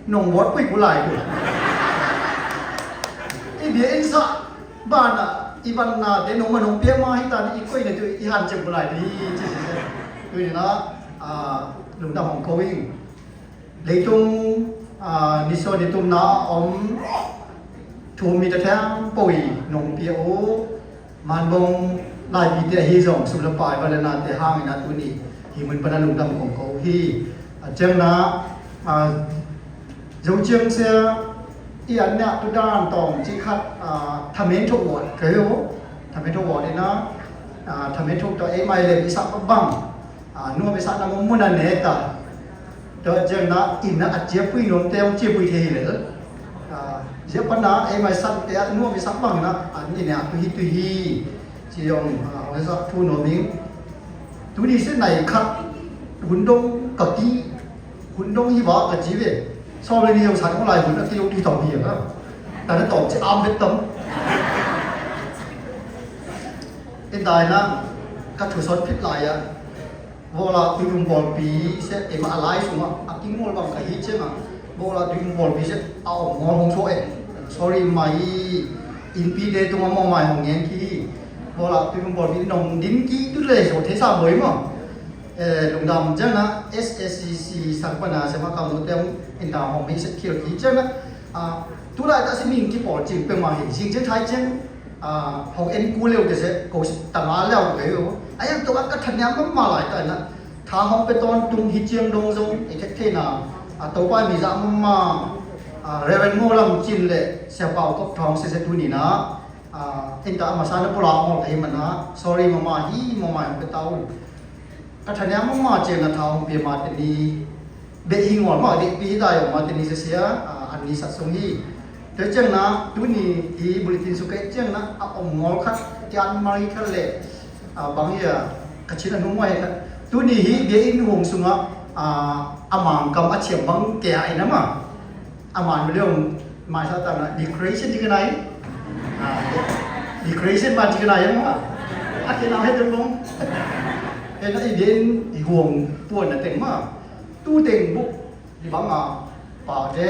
Nông bôt pui ku lai ku. I bê in sa, ba na, i ban na dê nông ma nông pê ma hi ta na i kôi na dê i han chêm ku lai dê. Tui na, a, lŭng đa hŏng kôi. Lê tung, a, ni so ni tum na ôm, thum mi ta thang pui nông pia u, man bông lai pi te hi zong, sum la pai ba le na te hang na tu ni, hi mưn pa na lŭng đam kông kô hi. A, cheng na, a, zông cheng se, i an na tu dan tong chi khat, a, tha men thô wot, kơ yo, tha men thô wot na, a, tha men thô to e mai le i sa pa bang. A, nua mê sa na mô mô na nê ta. Tơ jeng na in na a chia pui nôm tê ong chia pui thê lê. A, jia pa na e mai săn tê nua mê sa bang na a ni nê a tu hi tu hi. Chi yong, a, hong sa thu nôm ing. Tu ni sê nai khăt hun dong kaki. Hun dong hi wa kaki wê. So lê ni yong săn kong lai hun a ki yong tu hi tong hi a. Ta na tong chi am wê tong. Ê dai na, ka thu sot phit lai a. Bô la tui tum bôl pi se, ê ma a lai sung a, a ki ngôl bang ka hi chê ma. Bô la tui tum bôl pi se, a ôm ngôl hong so ê. Sorry mai, in pi dê tum a mô mai hong ngen ki. Bô la tui tum bôl pi nong din ki tu lê so thê sa bôi ma. Ê, lŭng đam chê na, S S C C sang pa na se ma ka mô tem, in ta hong mi se kiel ki chê na. A, tu lai ta se ming ki pôl ching pe ma hi, sing chê thai chê. A, hong en ku lêu tê se, kô si ta ma lêu tê kê yo. A yang tô a ka tha niam ma ma lai ta na. Tha hong pe ton tung hi chiang dong zong, e khet thê na. A, tô pa mi za ma ma. A, Reverend Ngô Lâm Chin lê, sia pao kop thong se se tu ni na. A, en ta ma sa na pula ngol kê ma na. Sorry ma ma hi, ma ma hong pe tao. Ka tha niam ma ma chê na tha hong pia ma tê ni. Bê hi ngol ma, bê pi hi ta yong ma tê ni sia sia, a, an ni sat sung hi. Tui jang na, tuni hih bulletin sŭ kei jang na, a, ong ngol khat, tian mai khat leh, a, bang ya, kachin a nung mai khat. Tuni hih bia in huang sung a, a, a mang kam a chiam bang kei ai na ma. A mang mi liong, mai sa ta na, decoration ji kei nai. A, decoration ma ji kei nai ma. A kei na he teng bong. He na i bia in, i huang puan na teng ma. Tu teng buk. Di bang a, pă dê,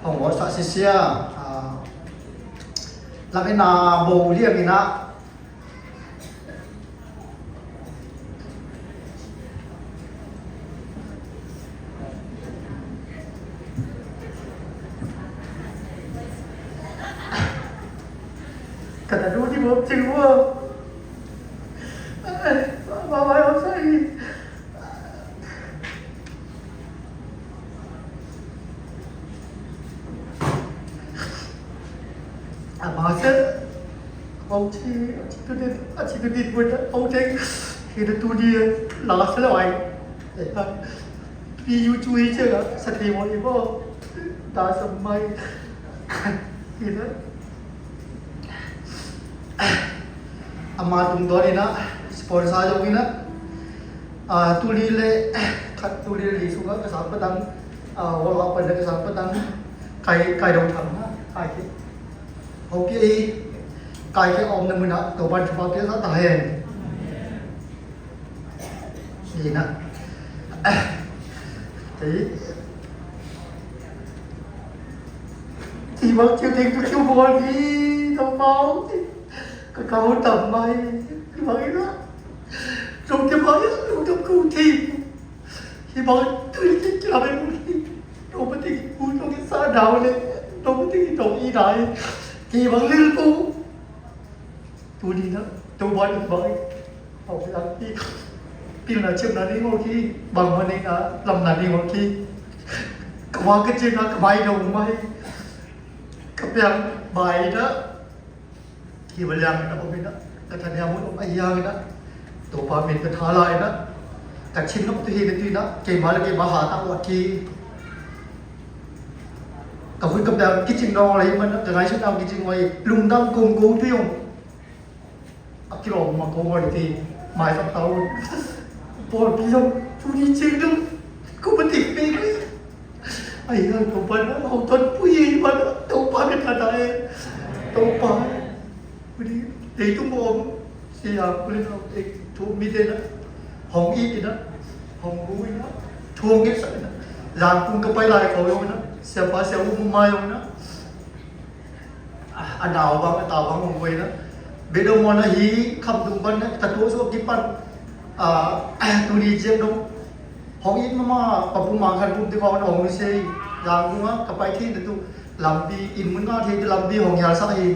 hŏng wŏt sa sisia, a, lăp ena bô liê mi na. Kata du di bôk chư wơ. Ba ba ba sa i. A, ba sơ. Ông chị, chị tôi đi, à, chị tôi đi buôn đó, ông chị, thì tôi đi, là sơ là ai. Đi YouTube chứ, là, sơ thì mọi người có, đã sớm mai. Thì đó. Ama tung dua ni na, sponsor jong ni na. A, tuli le, khat tuli le sung ka kasam padang, a, wala pa na kasam padang, kai, kai dong tham na, kai ke. Hô ke i, kai ke om na mui na, to ban chuma ke sa ta hen. Ni na. Thì, thì bao nhiêu tiền tôi kêu gọi đi, tao báo. Kâo kâo tăm mai, kâo mai na. Rong tăm mai, rong tăm kâo ti. Hi bang tui ti kâo mai mui. Rong ma ti kâo rong sa dau le. Rong ma ti kâo rong i dai. Kâo bang lil kâo. Tu ni na, tu bang i bang. Au kâo ti. Pil na chiêm na ni ngô ki. Bang ma ni na, lam na ni ngô ki. Kâo wa kâo chiêm na, kâo mai rong mai. Kâo piăng bai na. Khi bơ liang na ôm na, ka tha nia mŭt ôm a yang na, tô pa mĭn ka tha lai na, ka chin nŏk tu hi na tu na, kê ma la kê ma ha ta wa ki. Ka hui ka bang ki chin nong lai ma na, ka ngai su nong ki chin ngai, lung dang kông kông tu yong. A ki rong ma kông ngai ti, mai sa tau. Pol pi yong, tu ni chin nong, ku ma ti pi. Ai, ơ, tô pa na, hŏng ton pui, pa na, tô pa na, ta ta, ơ, tô pa. Bơ đi, tê tung bom, si ya, bơ đi, ơ, ê, tô mi tê na, hŏng i na, hŏng bu na, tô ngê sa na, yang tung ka pai lai kâo yong na, sia pa, sia u mu ma yong na. A, a nau bang, a tau bang hŏng quê na. Bê đô mô na hí khăm tung băn na, ta tô sô kip băn. A, tu ni jiêng đô. Hŏng in ma ma, pa pung mang khăn pung ti kho na hŏng ni sê. Yang tung a, ka pai thi na tu. Lam pi, in mun nga thi tu lam pi hŏng yal sa hi.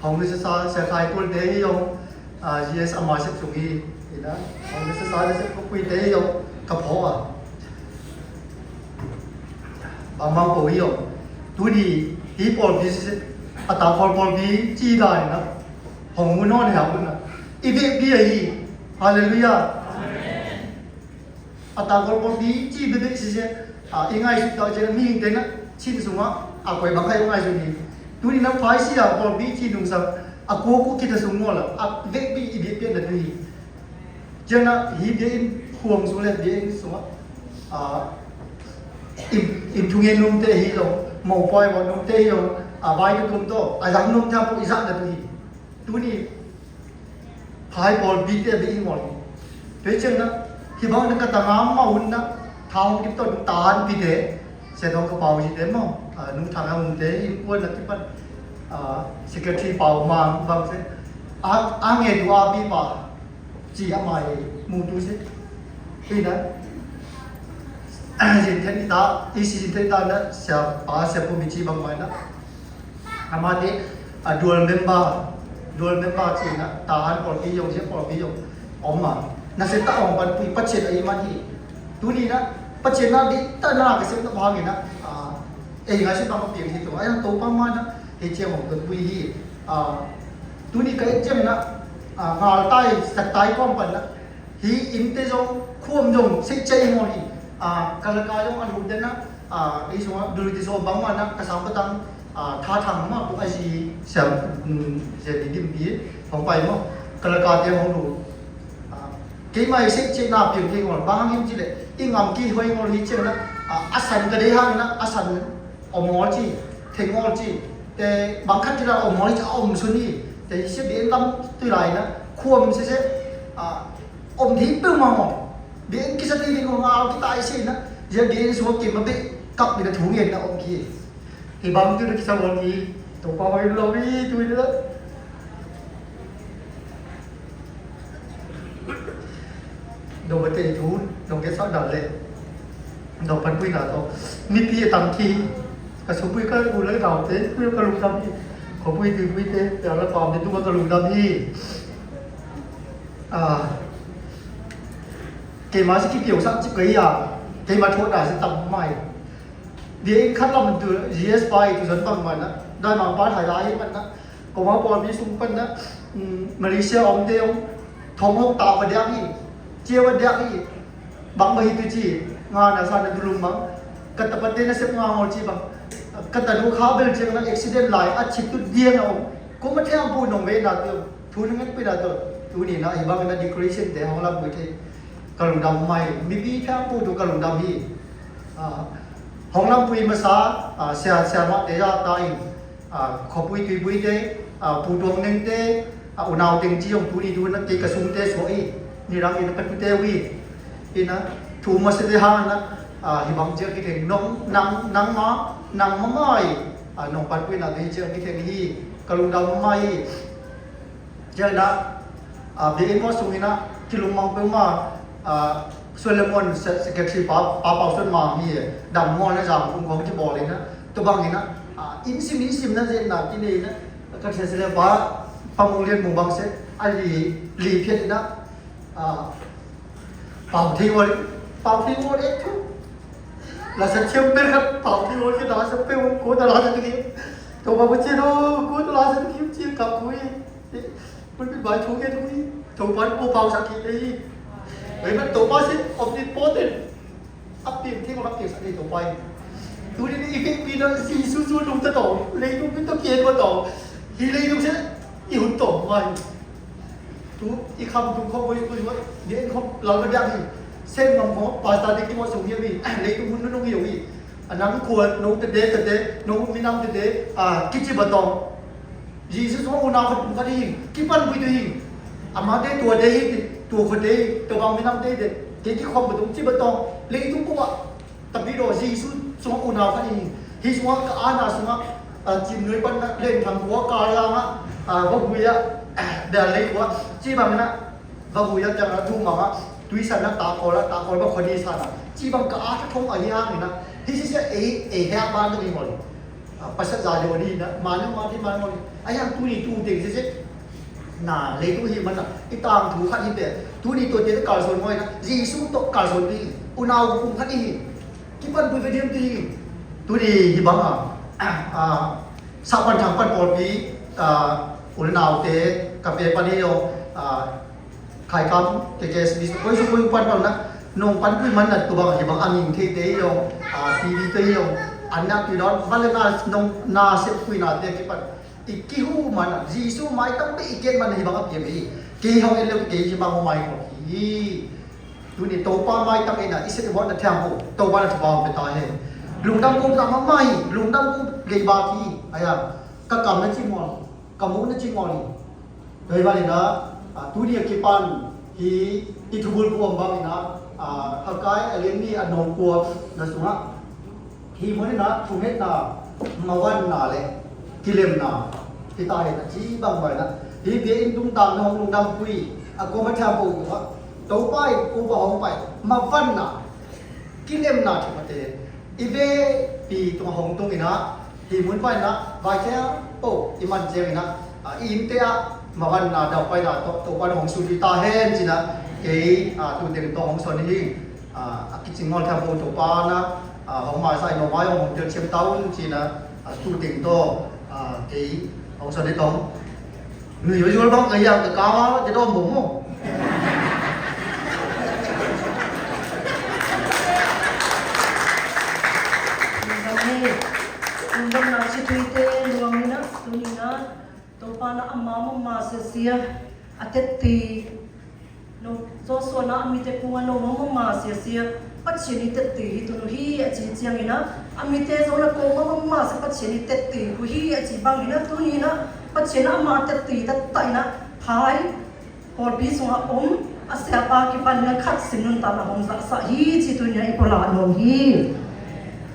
Hŏng ni sê sa, sa khai kul te hi yong. A, yes, a ma sep sung hi. Ina, hŏng ni sê sa, ni sep kuk pui te hi yong. Ka pho a. Bang bang pô hi yong. Tu ni, hi pôl bi sisê. A ta pôl pôl bi, chi da ni na. Hŏng mu non hea mu na. I bê bi a hi. Haleluya. A ta pôl pôl bi, chi bê bê sisê. A, i ngai su ta jê na mi te na. Chin sung a. A koi bang kai ngai su ni. Tu ni na phai si a pôl bi chi nung sa. A kô kô ki ta sung mo la. A bê bi i bê bi na tu hi. Jang na hi bia in huang su le bia in su a. A, in, in thung in num te hi lo, mâu poi wa num te hi lo, a, bai ke tum to, a, yang num ta pu i zak na tu hi. Tu ni, phai bol bi te bia in mol hi. Pe jang na, hi bang na ka ta ngam ma hun na, thao ki to tan pi te, se dong ka pau hi te mo, a, num ta ngam hun te, in kuan na ti pan, a, secretary pau mang bang se, a, a nge du a bi pa, Chi a mai mu tu se. Pi na. Jin then i ta, i si jin then i ta na, sia pa, sia pu mi chi bang mai na. A ma te, a dual member, dual member chi na, ta han pol pi yong, sia pol pi yong. Om ma. Na se ta om ban pui pa chen a i man hi. Tu ni na, pa chen na di, ta na ka se na bang na. A, e, nga se bang pi hi tu. A yang to pa ma na, e che om ban pui hi. A, tu ni ka e che na, a, ngal tai, sak tai kom pan na. Hi in te yong, khuôm yong, sik chai mô hi. A, ka la ka yong an hum te na, a, i sung a, dul ti so bang ma na, ka sam ka tang, A, tha thăng mă, a, zi, siam, zi, di, dim, bi, hŏng pai mă, kơ la ka te hŏng lu. A, kei mai sek, sek na piêng kei ngol, bang hăng him ji lĕ, i ngăm ki huay ngol hi cheng na, a, a san ka dei hăng na, a san, ôm ngol ji, theng ngol ji, te bang khăt ji la ôm ngol ji, a ôm sun hi, te sek di ngăm tui lai na, khuôm sek sek, a, ôm thi pơm ma ngol, di ki sa ti di ngol ngao ki tai sek na, zi di sua ki ma bi, kăp di na thu ngên na ôm ki. Hi bang tu na ki sa wal ki, to pa wai lo mi tu na. Dong ba te tu, dong ke sa dal le. Dong pan pui na to. Mi pi tam ki. Ka su pui ka u le dau te, pui ka lu tam ki. Ko pui tu pui te, ya la pa mi tu ka lu tam ki. A. Ke ma si ki piu sa si ka ya. Ke ma thua da si tam mai. Di khăn lăm tu, yes pai tu sân păng măn na, đai măng pal hai lai măn na, kông hau pol mi sung păn na, Malaysia ôm tê ôm, thong hông tao ba diak i, chia ba diak i, bang ba hi tu chi, ngă na sa na du lum bang, kata pate na sep ngă ngol chi bang, kata du kha bel chiang na accident lai, a chip tu diang na ôm, kông ma thiang pu nong ve na tu, thu na ngăn pi na tu, tu ni na, hi bang na decoration te, hông lăm pu te, ka lung dam mai, mi pi thiang pu tu ka lung dam hi, a, Hong lam pui masa, a, sia, sia ma te ya ta in, a, khua pui tui pui te, a, pu tuang neng te, a, u nau teng chi yong tu ni tu na te ka sung te sua i, ni rang i na ka tu te wi, i na, tu ma se te ha na, a, hi bang chia ki teng nong, nang, nang ma, nang ma mai, a, nong pat pui na te chia ki teng hi, ka lung dau ma mai, Jang na, a, bê in mô sung ina, ki lung mang pơma, a, Solomon se-, secretary pa, pa pau son ma mi, dam mô na jang kung kong ki bol ina, tu bang ina, a, in sim, in sim na jen na, ki ne ina, ka se se le pa, pa mung lien mung bang se, a li, li phiet ina, a, pau thi wol, pau thi wol e tu. La sa chem ber ka pau thi wol ki da sa pe wol ko da la sa ki. To ba bu chi no, ko da la sa ki chi ka kui. Mă, bă, tu e tu i, Tăupa, o pau sa ki te i. Bă, mă, Tăupa si omnipotent. Apim, ti mă, apim sa ki Tăupa i. Tu ni i ke pi na si su su nu ta to, lei tu pi to ki e ko to. Hi lei tu se, i hun to, mai. Tu, i khăm tu khom boi, boi, boi. Ni khom, lau na biang hi. Sen ngom khom, pasta de ki mă su hi mi. Lei tu hun nu nu hi. Anang kuat, nu te de, te de, nu mi nam te de, a, ki chi ba to. Yêsu sua u nau khăt pŭng khăt hing, ki păn bui tu hing. Ama te tua te hing, tua khua te, tua bang mi nang te te, te ki khom bui tung chi bui tong, lei tung bua. Tapi do Yêsu sua u nau khăt hing. Hi sua ka ana sua, a, chim nui păn na, len thang khua ka la nga, a, ba bui a, bel lei khua, chi bang na, ba bui a chang na tu ma nga, tui sa na ta ko la, ta ko ba khua ni sa na. Chi bang ka a thong a hi hang na. Hi si si e, e he a ba tu ni mo. A, pasat za yo ni na, ma ni ma ni ma ni. A yang tu ni tu te se se. Na, lei tu hi man na. I tang tu khăt hi pe. Tu ni tu te kal son ngoi na. Yêsu to kal son ni. U nau kung khăt hi. Ki păn bui ve diem ti. Tu ni hi bang a. A, sa păn thang păn pol pi. A, u nau te. Ka pe păn ni yo. A, Khai kam, ke ke sbi, koi su koi păn păn na, nong păn kui man na, tu bang hi bang angin te te yo, a, T V te yo, an na tui don, bal na nong na sep kui na te ki păn. I ki hu man na, Yêsu mai tam pe i ken man hi bang a pia mi. Ki hong en leo ki hi bang mai ko hi. Tu ni Tăupa mai tam e na, i sep i bot na thiam ko, Tăupa na Tăupa pe ta he. Lung dam ko ta ma mai, lung dam ko gei ba ki, aya, ka kam na chi mol. Ka mung na chi ngol. Doi bal ina, a, tu ni a ki păn, hi, i thubul kuôm bang ina, a, Hagai, a lien ni, a nong kuôm, na sung a. Hi mung ina, thung het na, ma wan na le, kilem na, hi ta het na, chi bang bai na. Hi bia in tung tam na hong lung dam kui, a kuôm a thiam ko tung a. Tau pai, ku ba hong pai, ma wan na, kilem na thung a te. I ve, pi tung hong tung ina, Hi mun pai na, bai te a, o, i man jeng na, a, i in te a, ma wan na, dau pai na, to, to wan hong su di ta hen, chi na, kei, a, tu teng to hong son hi, a, a ki ching ngol tham hong to pa na, a, hong ma sai no mai hong tel chem taun, chi na, a, tu teng to, a, kei, hong son hi tong. Nui yua yua bang kei yang ke kawa, ke dom bong mo. Ungdom na chitui te luang ina, tuni na, Topa na ama mama sesia, a teti, no, Joshua na a mite kunga no mama sesia, Pacheni teti hi tunu hi a chi chiang ina, a mite jo na ko mama se Pacheni teti hu hi a chi bang ina, tuni na, Pachena ama teti ta ta ina, phai, Pawlpi sung a ôm, a siapa kipan na khat sin nun ta na hong zak sa hi, chi tuni na i pula nong hi.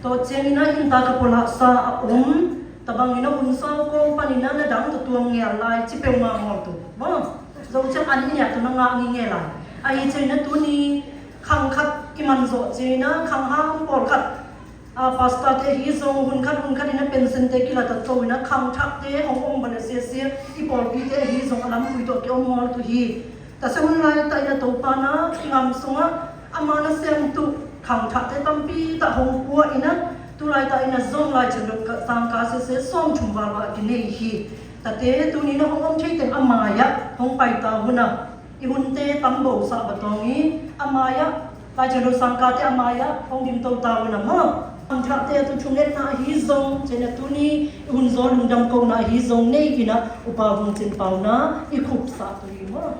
To cheng ina hin ta ka pula sa a ôm, ta bang ina hun sau kong pan ina na dang tu tuang ngel lai, chi peu ma ngol tu. Mo, zong cheng an ina tu na nga ngi ngel lai. A hi cheng ina tuni, khang khat kiman zo cheng ina, khang hang pawl khat. A, pastor te ahi zong, hun khat, hun khat ina pension te kila ta tô ina khang thak te, hong ôm bana sia sia, i pawlpi te ahi zong, a lam pui to ki ôm mol tu hi. Ta se hun lai ta ina Topa na, i ngam sunga, ama na sem tu, khang thak te tampi ta hong pua ina, tu lai ta ina zong lai chen rut ka sang ka sia sia, song chum val wa ki nei hi. Ta te, tuni na hong ôm chei teng ama ya, hong pai ta hun na. I hun te tam bô sa ba tong i, ama ya, lai chen rut sang ka te ama ya, hong dim tô tao na mo. Ang thak te tu chung et na hi zong, chen na tuni, i hun zong lung dam kô na hi zong, nei ina, upa vung chen pao na, i khup sa tu hi mo.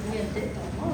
Ngen te tao mo.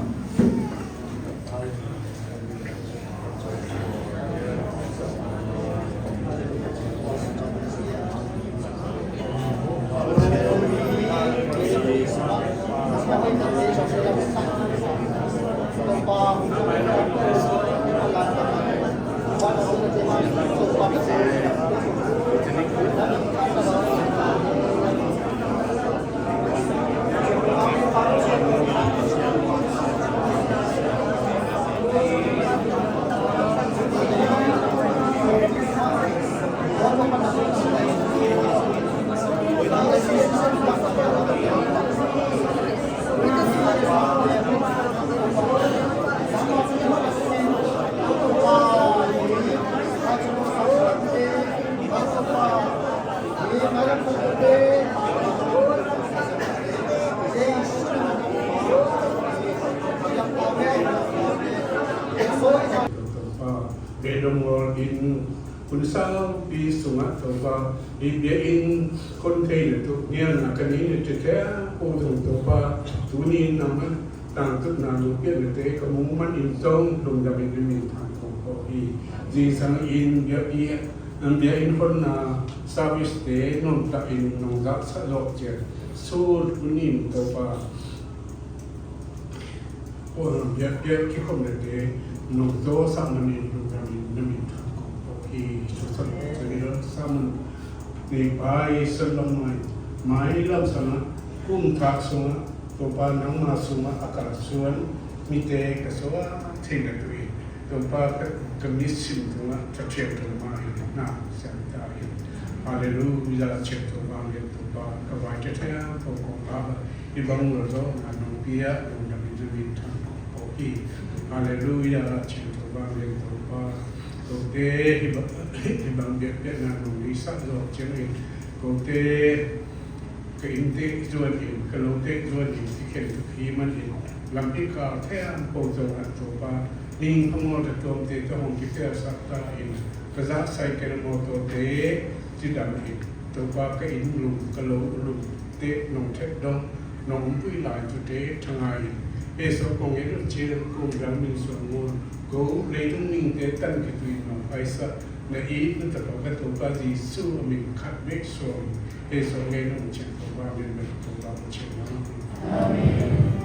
Bê dong ngol in, hun sau pi sung a Topa, i bia in khon thei na tu, ngian na kani na te te, u dong Topa, tuni nam a, tang tŭt na lu pian na te, ka mung man in tong, lung dam in min thang kong ko hi. Jing sang in bia i, bia in khon na service te, nong ta in, nong ta sa lok chen. Su kunin Topa. Ơ, biă, biă ki khom ne te, nong to sa mă ni, nong ta mi, na mi ta ko, ko ki, so sa, so ni lo, sa mă ni, bai, so lo mai, mai lo sa na, kum ta so na, Topa nang ma so na, a ka suan, mi te ka so a, te na tu i, Topa ka, ka mi sim tu na, ta che tu ma i, na, sa mi ta i. Haleluya, che tu ma i, Topa, ka bai che te a, ko ko la, Ibang lo zo, na nong pia, nong dam in dam in thang ko hi. Haleluya, ching to bang len to pa. Ko te, ibang, ibang biak biak na nong lisa zo, ching in. Ko te, ka in te zuan in, ka lo te zuan in, ti ken tu hi man in. Lam pi ka te am ko zo an to pa. Ning ka mo te tom te, to hong ki te sa ta in. Ka za sai ke mo to te, ti dam in. To pa ka in lung, ka lo lung. Te nong thet dong, nong pui lai tu te thangai. Ê so kong ê dong che kong dang min so ngon. Ko lei tung ning te tan ki tui nong pai sa. Na i nu ta pa ka to pa Jisu a min khat mek so. Ê so nge nong chen to pa min mek to pa chen nong. Amen.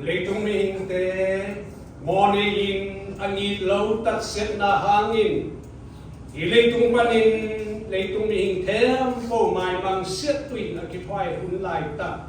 Leitung mihing te, mone in a ngit lo tat setna hangin. I leitung panin, leitung mihing them pô mai mang siat tuin a kipai hun lai ta.